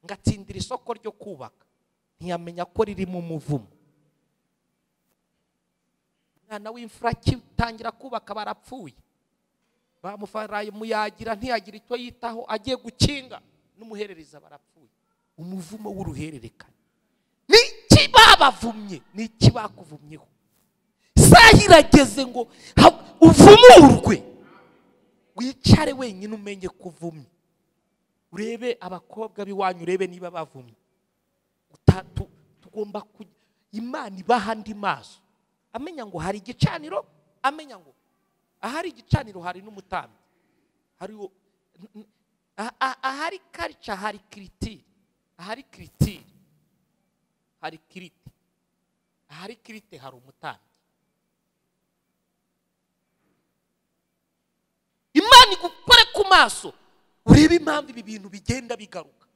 A: ngatsindira isoko ryo kubaka, ntiyamenya ko ririmo umuvumo. Umwana w'imfura akitangira kubaka barapfuye, bamufaraye muyagira ntiyagira icyo yitaho, agiye gukinga n'umuherereza barapfuye. Umuvumo w'uruhererekane. Niki babavumye, niki bakuvumyeho. Isaha irageze ngo uvumurwe. Wicare wenyine umenye kuvumye. Urebe abakobwa biwanyu, urebe niba bavumye. Tugomba Imana ibaha andi maso. Amenya ngo hari igicaniro, amenya ngo ahari igicaniro hari n'umutambyi. Hari ahari culture, hari kiritiri. Ahari kiritiri hari kirite. Ahari kirite hari umutambyi. Imana igukore ku maso urebe impamvu ibi bintu bigenda bigaruka.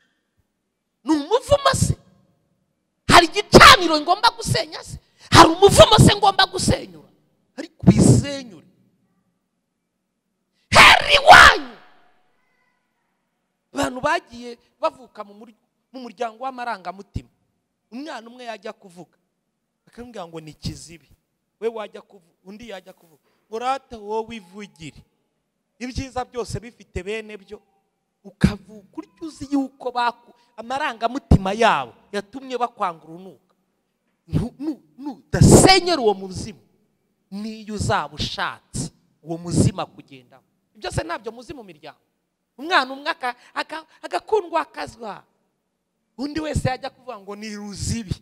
A: Ni umuvumo se? Hari igicaniro ngomba gusenya se? Hari umuvumo se ngomba gusenyura? Ariko bisenyure. Heri wanyu. Abantu bagiye bavuka mu muryango w'amarangamutima. Umwana umwe yajya kuvuga akamubwira ngo ni kizibi, we wajya kuvuga, undi yajya kuvuga ngo rata wowe ivugire. Ibyiza byose bifite bene byo, ukavuga uryo uzi yuko amarangamutima yabo yatumye bakwanga urunuka. Nudasenyera uwo muzimu, niyo uzaba ushatse uwo muzima kugendaho. Ibyo se ntabyo muzi mu miryango. Umwana umwe agakundwa akazwa, undi wese yajya kuvuga ngo ni ruzibi,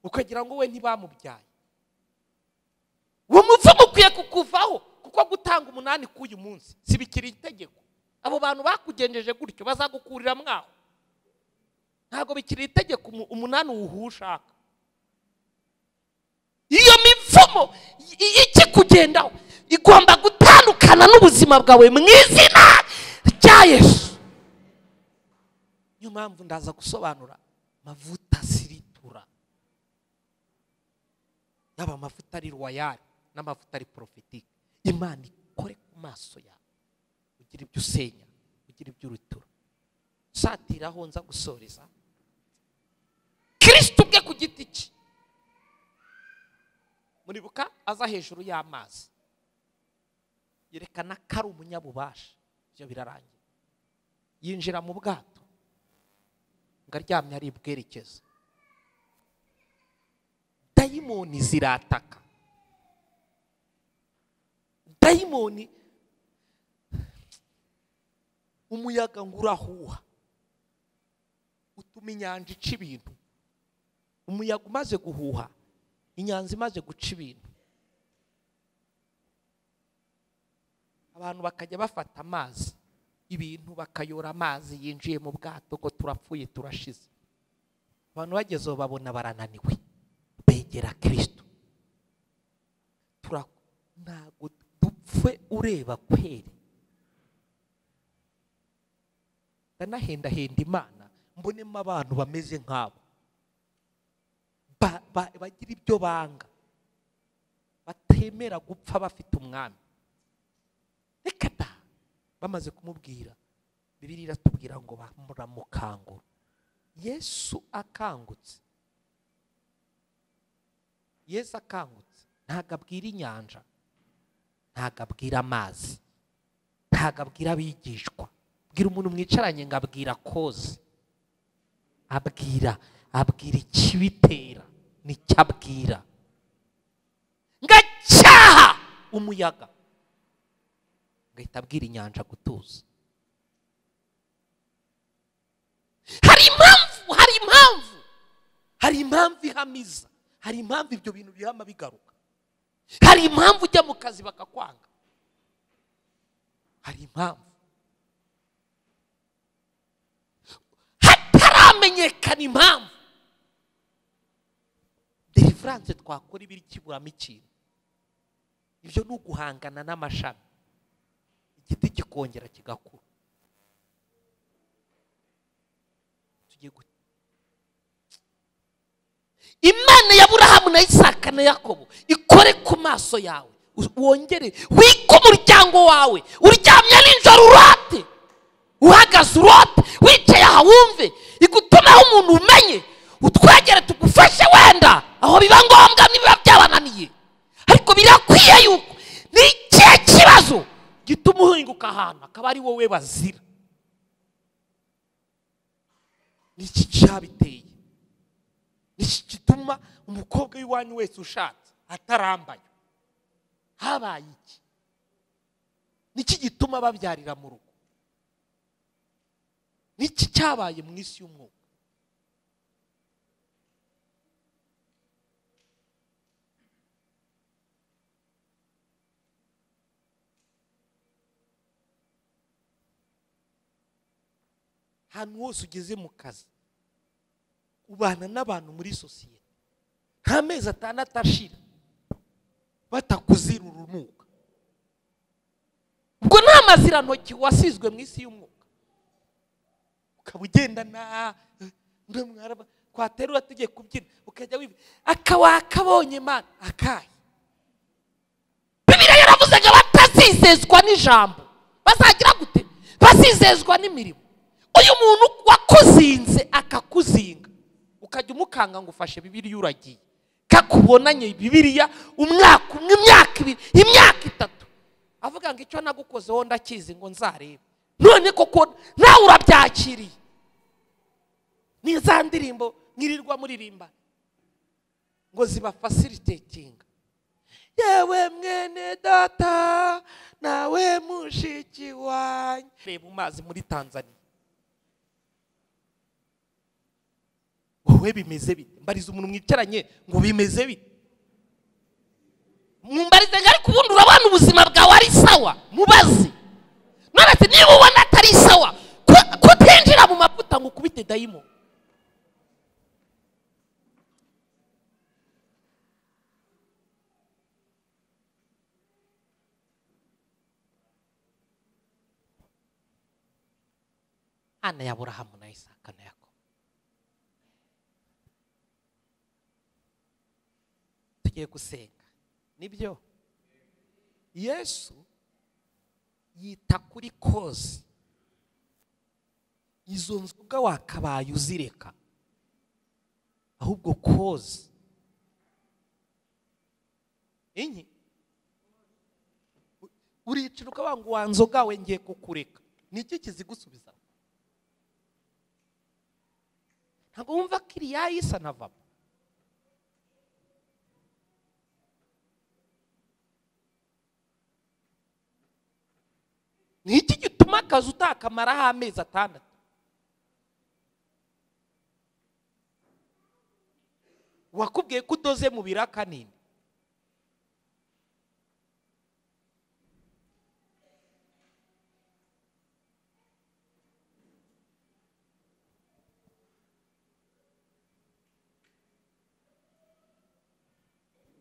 A: ukagira ngo we ntibamubyaye. Uwo muvumo ukwiye kukuvaho, kuko gutanga 8 k'uyu munsi si bikiri itegeko. Abo bantu bakugenjeje gutyo bazagukurira mwaho. Ntabwo bikiri itegeko 8 uwushaka. Iyo mivumo ikikugendaho igomba gutandukana n'ubuzima bwawe mu izina rya Yesu. Niyo mpamvu ndaza gusobanura mavuta siritura, yaba amavuta ari royal n'amavuta ari prophétique. Imana ikore ku maso yawe, ugira ibyo usenya, ugira ibyo urutura. Satiraho nza gusoreza. Kristo ubwe ku giti cye, muribuka aza hejuru y'amazi, yerekana ko ari umunyabubasha. Ibyo birarangira, yinjira mu bwato ngo aryamye ari bwerekeza. Dayimoni zirataka. Dayimoni, umuyaga ngo urahuha utuma inyanja ica ibintu. Umuyaga umaze guhuha, inyanja imaze guca ibintu, abantu bakajya bafata amazi, ibintu bakayora amazi yinjiye mu bwato ngo turapfuye turashize. Abantu bagezeho babona barananiwe, begera Kristo. Ntabwo dupfe ureba kweri. Ndanahendahenda Imana mbonemo abantu bameze nk'abo, bagira ibyo banga, batemera gupfa bafite umwami. Reka da, bamaze kumubwira, Bibiliya iratubwira ngo bamuramukangura. Yesu akangutse, Yesu akangutse, ntabwo abwira inyanja, ntabwo abwira amazi, ntabwo abwira abigishwa. Bwira umuntu mwicaranye ngo abwira koze, abwira ikibitera nicyo abwira. Ngacyaha umuyaga, ngahita abwira inyanja gutuza. Hari impamvu, hari impamvu, hari impamvu ihamiza, hari impamvu ibyo bintu bihama bigaruka. Hari impamvu ujya mu kazi bakakwanga. Hari impamvu hataramenyekana impamvu. Deliverance twakora ibiri kiburamo ikintu. Ibyo ni uguhangana n'amashami, igiti kikongera kigakura. Tugiye Imana ya Aburahamu na Isaka na Yakobo ikore ku maso yawe, wongere wike umuryango wawe. Uryamye nijoro urate, uhagaze urote, wicaye aha wumve, igutumeho umuntu umenye, utwegere tugufashe wenda aho biba ngombwa niba byabananiye. Ariko birakwiye yuko ni ikihe kibazo gituma uhinguka ahantu akaba ari wowe bazira. Niki cyabiteye? Niki gituma umukobwa w'iwanyu wese ushatse atarambaye? Habaye iki? Niki gituma babyarira mu rugo? Niki cyabaye mu isi y'umwuka? Ahantu hose ugeze mu kazi ubana n'abantu muri sosiyete, nta mezi 6 ashira batakuzira urunuka. Ubwo nta mazirantoki wasizwe mu isi y'umwuka, ukaba ugenda na twaterura tugiye kubyina ukajya wiba akawakabonye mana akahe. Bibiliya yaravuze ngo batazizezwa n'ijambo bazagira gute? Bazizezwa n'imirimo. Uyu muntu wakuzinze akakuzinga ukajya umukanga ngo ufashe Bibiliya uragiye, kakubonanye Bibiliya umwaka umwe, imyaka 2, imyaka 3, avuga ngo icyo nagukozeho ndakizi ngo nzarebe. None koko nawe urabyakiriye. Ni za ndirimbo mwirirwa muririmba ngo ziba facilitating. Yewe mwene data nawe mushiki wanjye. Reba mazi muri Tanzania wowe bimeze bite? Mbariza umuntu mwicaranye ngo bimeze bite? Mumbarize ngo ariko ubundi urabona ubuzima bwawe ari sawa, mubaze. None ati niba ubona atari sawa kutinjira mu mavuta ngo ukubite dayimo. Ana ya Aburahamu na Isaka na Yakobo. Tugiye gusenga. Nibyo Yesu yita kuri kozi. Izo nzoga wakabaye uzireka, ahubwo kozi inyi uricira ukavuga ngo wa nzoga we ngiye kukureka. Niki kizigusubiza? Ntabwo wumva kiriya isa na vapa. Niki gituma akazi utakamaraho amezi 6? Wakubwiye ko udoze mu biraka nini.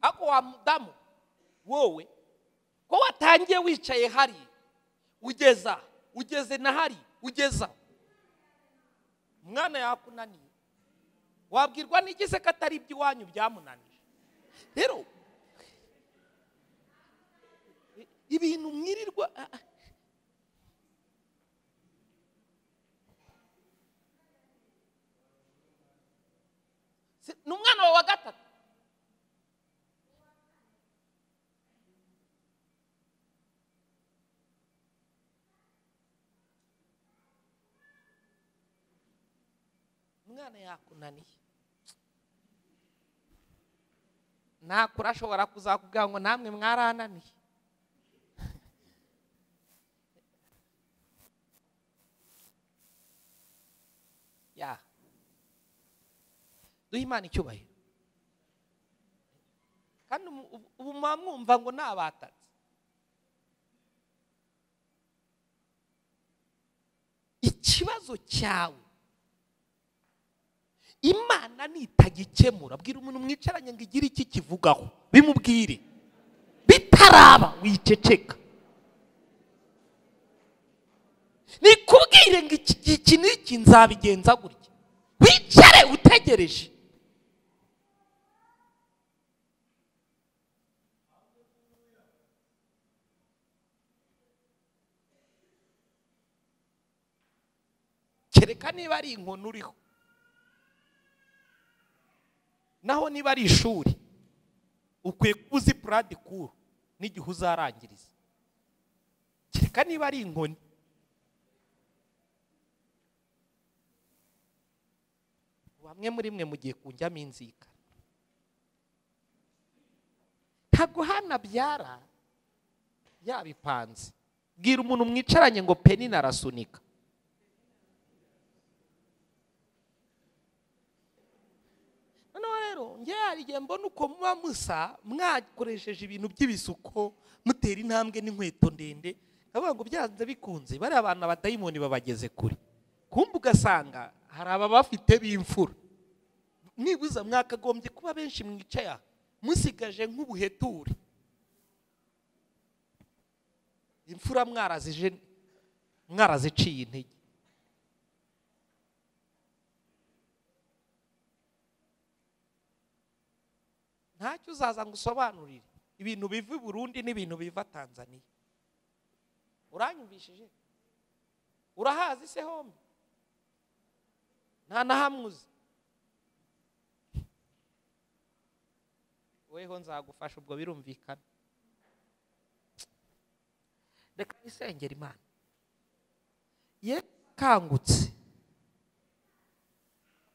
A: Ako wa mudamu wowe ko watangiye wicaye hari ugeza ugeze na hari ugeza umwana yakunaniye, wabwirwa n'igise ko atari iby'iwanyu byamunanije. Rero ibintu mwirirwa ni umwana wawe wa 3. Umwana yakunaniye nakura ashobora kuzakubwira ngo namwe mwarananiye. Ya duhe Imana icyubahiro. Kandi ubu mwumva ngo nabatatse. Ikibazo cyawe Imana nitagikemura, bwira umuntu mwicaranye ngo igire iki kivugaho, bimubwire bitaraba wiceceka. Nikubwire ngo iki n'iki nzabigenza gutya, wicare utegereje. Kereka niba ari inkoni uriho, naho niba ari ishuri ukwiye kuba uzi puradikuru n'igihe uzarangiriza. Kereka niba ari inkoni. Bamwe muri mwe mugiye kunjyamo inzika. Ntabwo hanabyara yabipanze. Bwira umuntu mwicaranye ngo Penina arasunika. Noneho rero njye hari igihe mbona uko muba musa mwakoresheje ibintu by'ibisuko, mutera intambwe n'inkweto ndende, nkavuga ngo byanze bikunze bariya abantu abadayimoni babageze kure. Kumbe ugasanga hari ababafite b'imfura. Nibuza mwakagombye kuba benshi mwicaye aha, musigaje nk'ubuheture. Imfura mwaraziciye intege. Ntacyo uzaza ngo usobanurire ibintu biva i Burundi n'ibintu biva Tanzania. Uranyumvishije? Urahazi se hombi? Nta na hamwe uzi. Weho nzagufasha, ubwo birumvikana. Reka isengera Imana. Yakangutse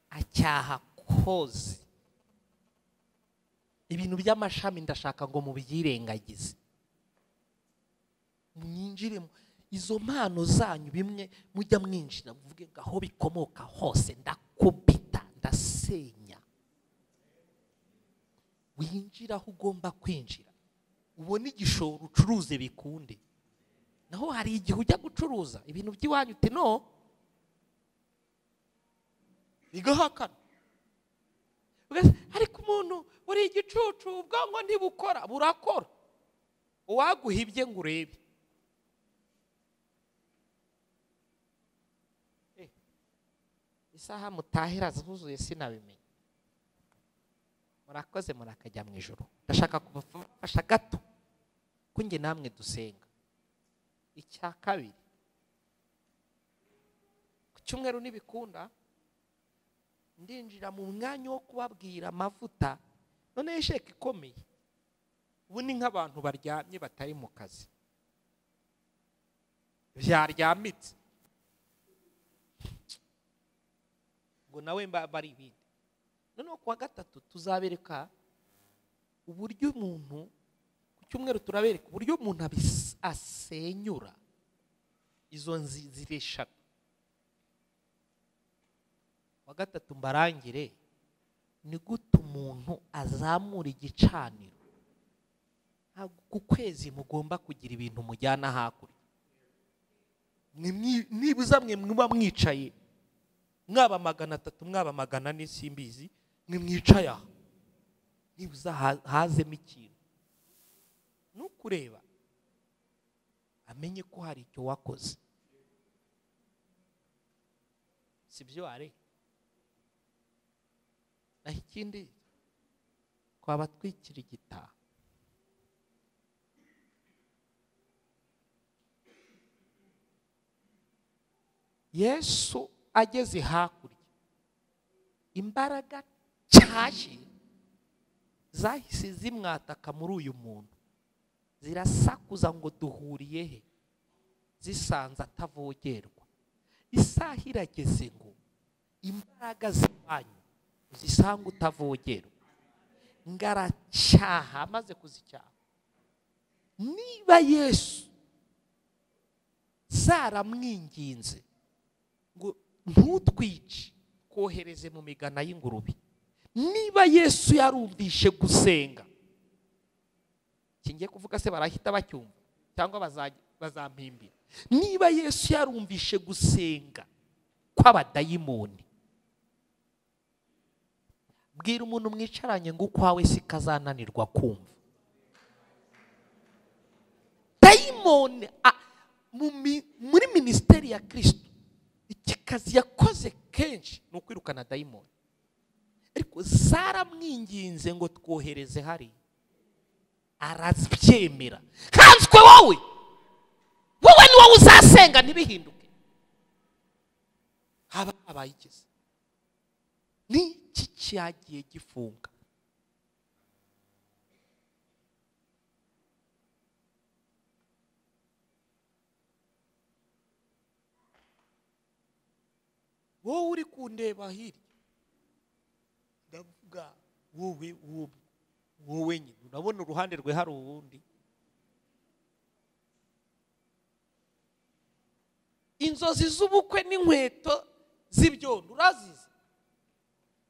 A: acyaha koze. Ibintu by'amashami ndashaka ngo mubyirengagize, mwinjiremo izo mpano zanyu, bimwe mujya mwinjira muvuge ngo aho bikomoka hose ndakubita, ndasenya. Winjira aho ugomba kwinjira, ubone igishoro ucuruze bikunde. Naho hari igihe ujya gucuruza ibintu by'iwanyu uti no, bigahakana. Ariko umuntu uri igicucu, ubwonko ntibukora, burakora. Uwaguhibye ngo urebe. Isaha mutahira zuzuye sinabimenya. Murakoze, murakajya mu ijoro. Ndashaka kubafasha gato ko njye namwe dusenga. Icya kabiri, ku cyumweru nibikunda ndinjira mu mwanya wo kubabwira amavuta. None isheke ikomeye, ubu ni nk'abantu baryamye batari mu kazi, byaryamitse ngo nawe bari ibindi. Noneho kuwa gatatu tuzabereka uburyo umuntu, ku cyumweru turabereka uburyo umuntu asenyura izo nzira eshatu. Wa gatatu mbarangire ni gute umuntu azamura igicaniro. Ntabwo ku kwezi mugomba kugira ibintu mujyana hakurya. Nibuza mwe muba mwicaye, mwaba 300, mwaba 400 simbizi, mwe mwicaye aha, nibuza hazemo ikintu. Nukureba amenye ko hari icyo wakoze. Sibyo are? Naho ikindi twaba twikirigita. Yesu ageze hakurya, imbaraga cyashye zahise zimwataka muri uyu muntu, zirasakuza ngo duhuriye he, zisanze atavogerwa. Isaha irageze ngo imbaraga ziwanyu zisanga utavogerwa. Ngaracyaha amaze kuzicyaha. Niba Yesu zaramwinginze ngo ntutwice, kohereze mu migana y'ingurube, niba Yesu yarumvishe gusenga, kingiye kuvuga se barahita bacyumva cyangwa bazampimbira. Niba Yesu yarumvishe gusenga kw'abadayimoni, bwira umuntu mwicaranye ngo ukwawe sikazananirwa kumva. Dayimoni muri ministeri ya Kristo, iki kazi yakoze kenshi ni ukwirukana dayimoni. Ariko zaramwinginze ngo twohereze hari, arabyemera. Kanswe wowe, wowe ni wowe uzasenga ntibihinduke. Haba abayigize niki cyagiye gifunga? Wowe uri kundeba hirya, Ndavuga wowe wowe nyine urabona uruhande rwe hari uwundi. Inzozi z'ubukwe n'inkweto z'ibyondo urazizi?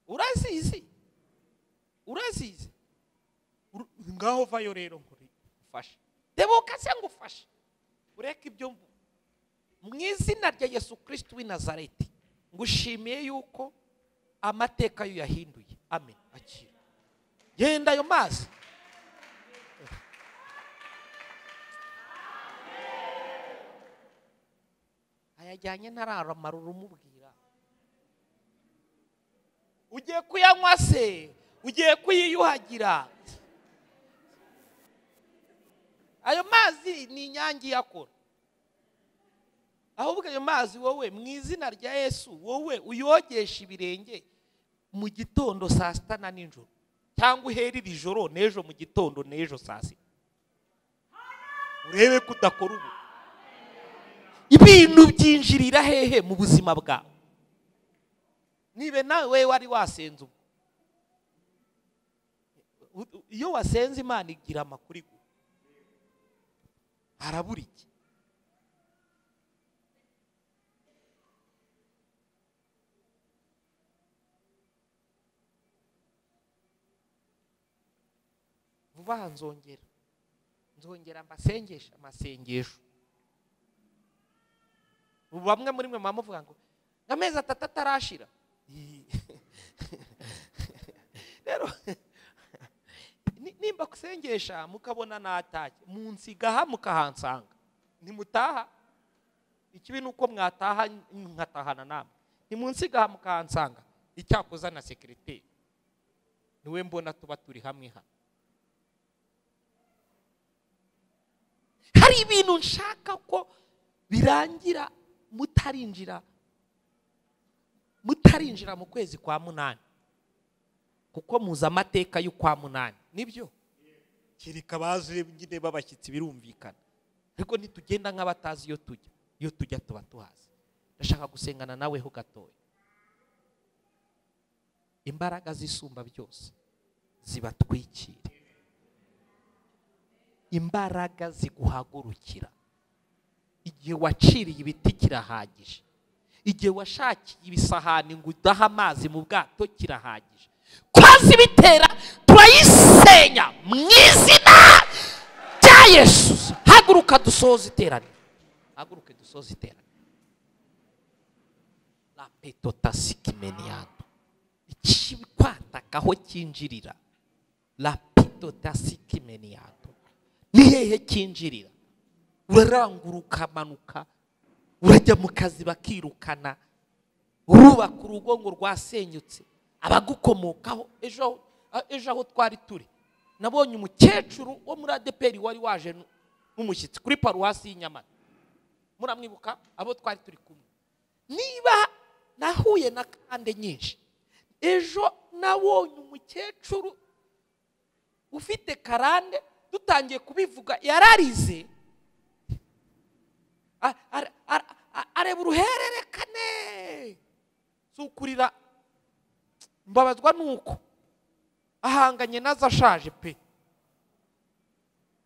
A: Urazizi? Urazizi? Ngaho vayo rero ngufashe. Debuka se ngufashe. Ureke ibyo mu izina rya Yesu Kristo w'i Nazareti. Ngushimiye yuko amateka yo yahinduye. Amen. Akira. Genda ayo mazi. Ayajyanye ntararamara urumubwira. Ugiye kuyanywa se, ugiye kuyiyuhagira. Ayo mazi ni inyange yakora. Ahubwo ayo mazi wowe mu izina rya Yesu wowe uyogesha ibirenge mu gitondo saa sita na nijoro, cyangwa uherire ijoro n'ejo mu gitondo n'ejo saa sita, urebe ko udakora ubu. Ibintu byinjirira hehe mu buzima bwawe? Nibe nawe wari wasenze ubwo. Iyo wasenze Imana igira amakuru iguha. Harabura iki? Vuba aha nzongera mbasengesha amasengesho. Ubu bamwe muri mwe muvuga ngo amezi 3 atarashira. Rero nimba kusengesha mukabona natashye munsigaha mukahansanga ntimutaha. Ikibi nuko mwataha nkatahana namwe. Ntimunsigaha mukahansanga. Icyakoza na sekreteri niwe mbona tuba turi hamwe hano. Hari ibintu nshaka ko birangira mutarinjira mu kwezi kwa 8, kuko muza amateka y'ukwa 8 nibyo kirika bazi nyine babashyitsi birumvikana, ariko nitugenda nk'abatazi iyo tujya, iyo tujya tuba tuhazi. Ndashaka gusengana nawe ho gatoya. Imbaraga zisumba byose zibatwikire, imbaraga ziguhagurukira. Igihe waciriye ibiti kirahagije, igihe washakiye ibisahani ngo udaha amazi mu bwato kirahagije. Kwazi bitera turayisenya mu izina rya Yesu. Haguruka dusoze iteraniro. Haguruke dusoze iteraniro. La petotasikimeniato. Ikikwatakaho cyinjirira. La petotasikimeniato. Ni hehe cyinjirira? Uraranguruka manuka, urajya mu kazi bakirukana, urubaka urugo ngo rwasenyutse, abagukomokaho. Ejo aho twari turi nabonye umukecuru wo muri ADPR wari waje n'umushyitsi kuri paruwasi y'Inyamata. Muramwibuka abo twari turi kumwe. Niba nahuye na kande nyinshi, ejo nabonye umukecuru ufite karande, dutangiye kubivuga yararize, areba uruhererekane. Sukurira mbabazwa nuko ahanganye nazo ashaje pe.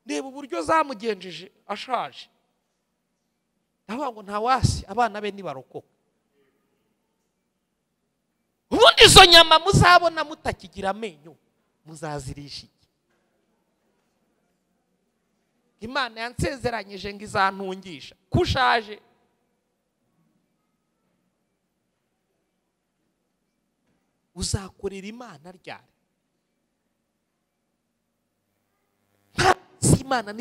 A: Ndeba uburyo zamugenjeje ashaje. Ndavuga ngo nta wasi, abana be nibarokoka. Ubundi izo nyama muzabona mutakigira amenyo muzazirisha iki? Imana yansezeranyije ngo izantungisha kushaje. Uzakorera Imana ryari? Imana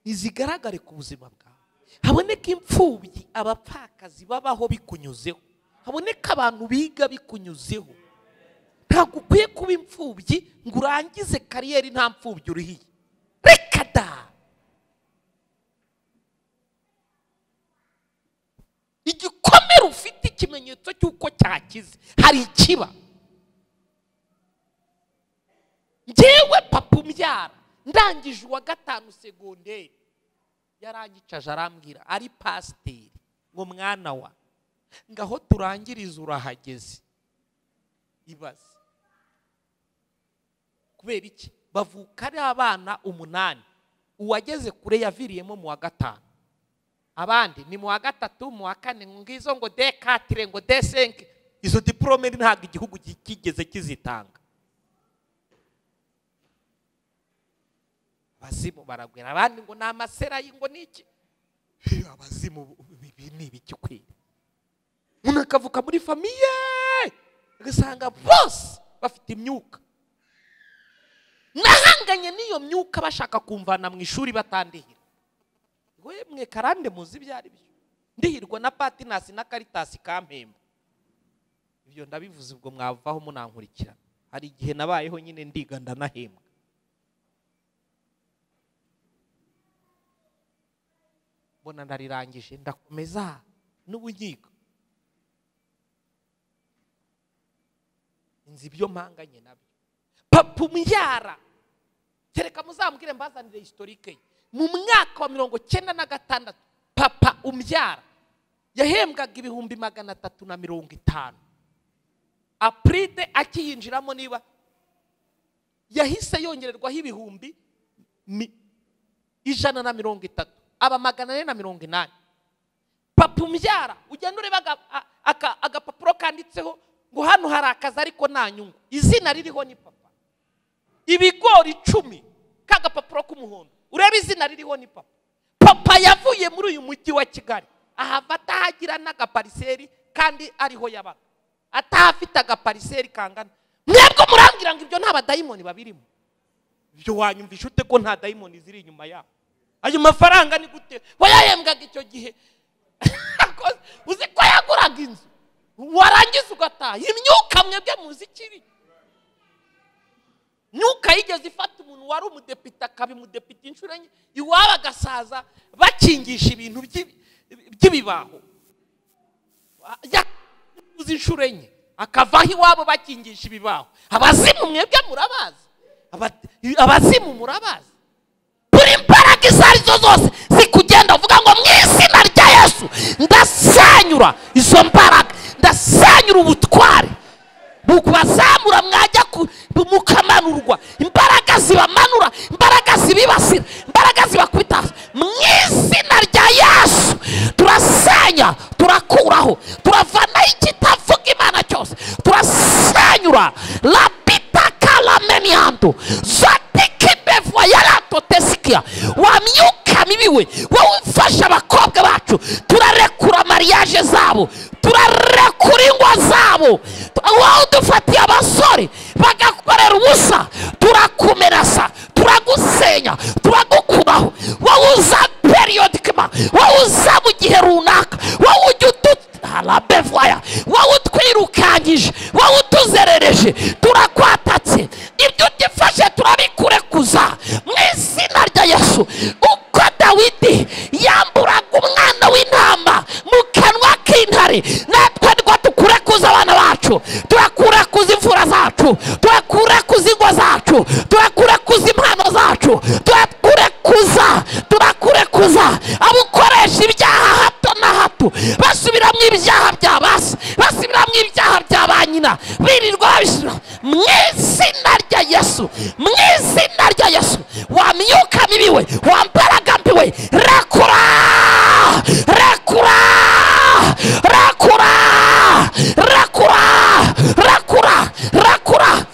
A: nizigaragare ku buzima bwawe. Haboneka imfubyi, abapfakazi babaho bikunyuzeho, haboneka abantu biga bikunyuzeho. Ntabwo ukwiye kuba imfubyi ngo urangize kariyeri nta mfubyi urihiye. Reka da! Igikomere ufite ikimenyetso cy'uko cyakize, hari ikiba. Njyewe papa umbyara ndangije uwa 5 segonderi yarangicaje arambwira, ari pasiteri, ngo mwana wa ngaho turangiriza urahageze. Ibaze. Kubera iki? Bavuka ari abana 8, uwageze kure yaviriyemo mu wa 5, abandi ni mu wa 3, mu wa 4, ngizo ngo D4 ngo D5. Izo diplome ntabwo igihugu kigeze kizitanga. Abazimu baragwira, abandi ngo ni amaserayi ngo niki. Abazimu ni ibiki kweli? Umuntu akavuka muri famiye agasanga bose bafite imyuka. Nahanganye n'iyo myuka bashaka kumvana mu ishuri batandihira. We mwe karande muzi ibyo ari byo. Ndihirwa na Patinasi na Caritas kampemba. Ibyo ndabivuze ubwo mwavaho munankurikira. Hari igihe nabayeho nyine ndiga ndanahembwa. Mbona ndarirangije ndakomeza n'ubunkiko. Nzi ibyo mpanganye nabyo. Papa umbyara, kereka muzambwire mbazanire historique ye. Mu mwaka wa 96 papa umbyara yahembwaga 350,000. Apride akiyinjiramo niba yahise yongererwaho 130,000, aba 480. Papa umbyara ugenda ureba agapapuro kanditseho ngo hano hari akazi ariko nta nyungu, izina ririho ni papa. Ibigori 10 kagapapuro k'umuhondo, ureba izina ririho ni papa. Papa yavuye muri uyu mujyi wa Kigali ahava atahagira n'agapariseri kandi ariho yabaga, atahafite agapariseri kangana. Mwebwe murambwira ngo ibyo nta badayimoni babirimo? Ibyo wanyumvisha ute ko nta dayimoni ziri inyuma yabo? Ayo mafaranga ni gute wayahembwaga icyo gihe? Uzi ko yaguraga inzu warangiza ugataha. Imyuka mwebwe muzi ikiri? Myuka yigeze ifata umuntu wari umudepite akabimudepite inshuro enye, iwabo agasaza bakingisha ibintu by'ibibaho. Yakuze inshuro enye akavaho iwabo bakingisha ibibaho. Abazimu mwebwe murabazi, abazimu murabazi. Buri imbaraga izo arizo zose zikugenda uvuga ngo mu izina rya Yesu ndasanyura izo mbaraga, ndasanyura ubutware bukubazamura, mwajya mukamanurwa, imbaraga zibamanura, imbaraga zibibasira, imbaraga zibakubita. Mu izina rya Yesu turasenya, turakuraho, turavanaho ikitavuga Imana cyose, turasanyura. Lapita kalamenianto zatikibevwa yaratotesikia wa myuka mibi we, wowe ufasha abakobwa bacu, turarekura mariage zabo, turarekura ingo zabo. Wowe udufatiye abasore bagakorera ubusa, turakumerasa, turagusenya, turagukuraho. Wowe uza periodikima, wowe uza mu gihe runaka, wowe ujya utuharabevwaya, wowe utwirukangije, wowe utuzerereje, turakwatatse. Ibyo utifashe turabikurekuza mu izina rya Yesu. Uko Dawidi yamburaga umwana w'intama mu kanwa k'intare, natwe niko tukurekuza abana bacu, turakurekuza imfura zacu, turakurekuza ingo zacu, turakurekuza impano zacu, turakurekuza, turakurekuza abukoresha ibyaha hato na hato, basubiramo ibyaha bya basi, basubiramo ibyaha bya ba nyina, birirwa babisubira mu izina rya Yesu, mu izina rya Yesu. Wa myuka mibi we, wa mbaraga mbi we, rekura, rekura, rekura, rekura, rekura, rekura.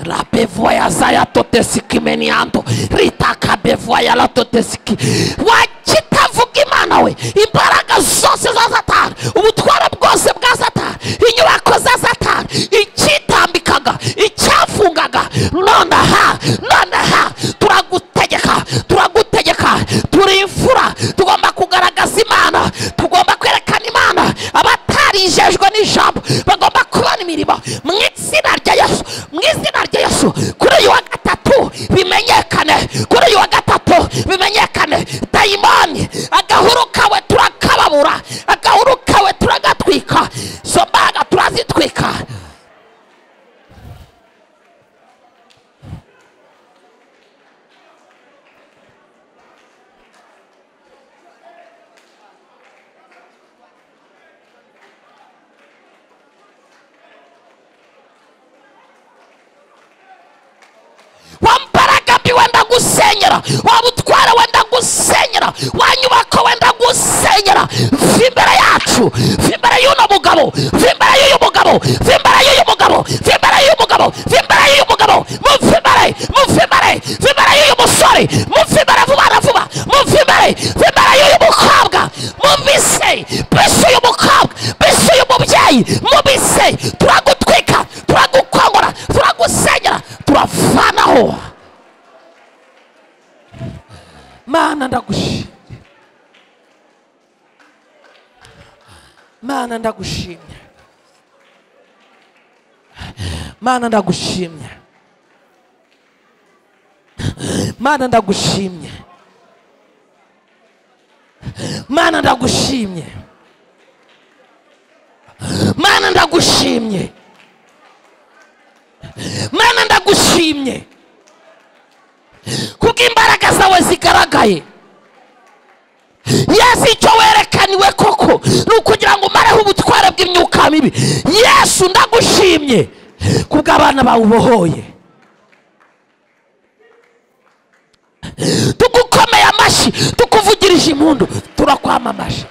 A: La bevoya zaya totesiki menianto ritaka bevoya la totesiki. Wakitavuga Imana we, imbaraga zose za Satani, ubutware bwose bwa Satani, inyubako za Satani, icyitambikaga, icyafungaga, nonaha, nonaha turagutegeka, turagutegeka. Turi imfura, tugomba kugaragaza Imana, tugomba kwerekana Imana. Abatarijejwe n'ijambo bagomba kubona imirimo mu izina rya Yesu, mu izina rya Yesu. Kuri uyu wa gatatu bimenyekane, kuri uyu wa gatatu bimenyekane. Dayimoni agahuru kawe turakababura, agahuru kawe turagatwika, izo mbaraga turazitwika. Ndagusenyera wa butware we, ndagusenyera wa nyubako we, ndagusenyera. Va imbere yacu, va imbere y'uno mugabo, va imbere y'uyu mugabo, va imbere y'uyu mugabo, va imbere y'uyu mugabo, va imbere y'uyu mugabo, muve imbere, muve imbere, va imbere y'uyu musore, muve imbere vuba na vuba, muve imbere, va imbere y'uyu mukobwa, mubise, bise uyu mukobwa, bise uyu mubyeyi, mubise. Turagutwika, turagukongora, turagusenyera, turavanaho. Mana ndagushimye, Mana ndagushimye, Mana ndagushimye, Mana ndagushimye, Mana ndagushimye, Mana ndagushimye, Mana ndagushimye kuko imbaraga zawe zigaragaye. Yesu icyo werekaniwe koko ni ukugira ngo umareho ubutware bw'imyuka mibi. Yesu ndagushimye kubwo abana bawe ubohoye. Tugukomeye amashyi, tukuvugirije impundu, turakwamamaje.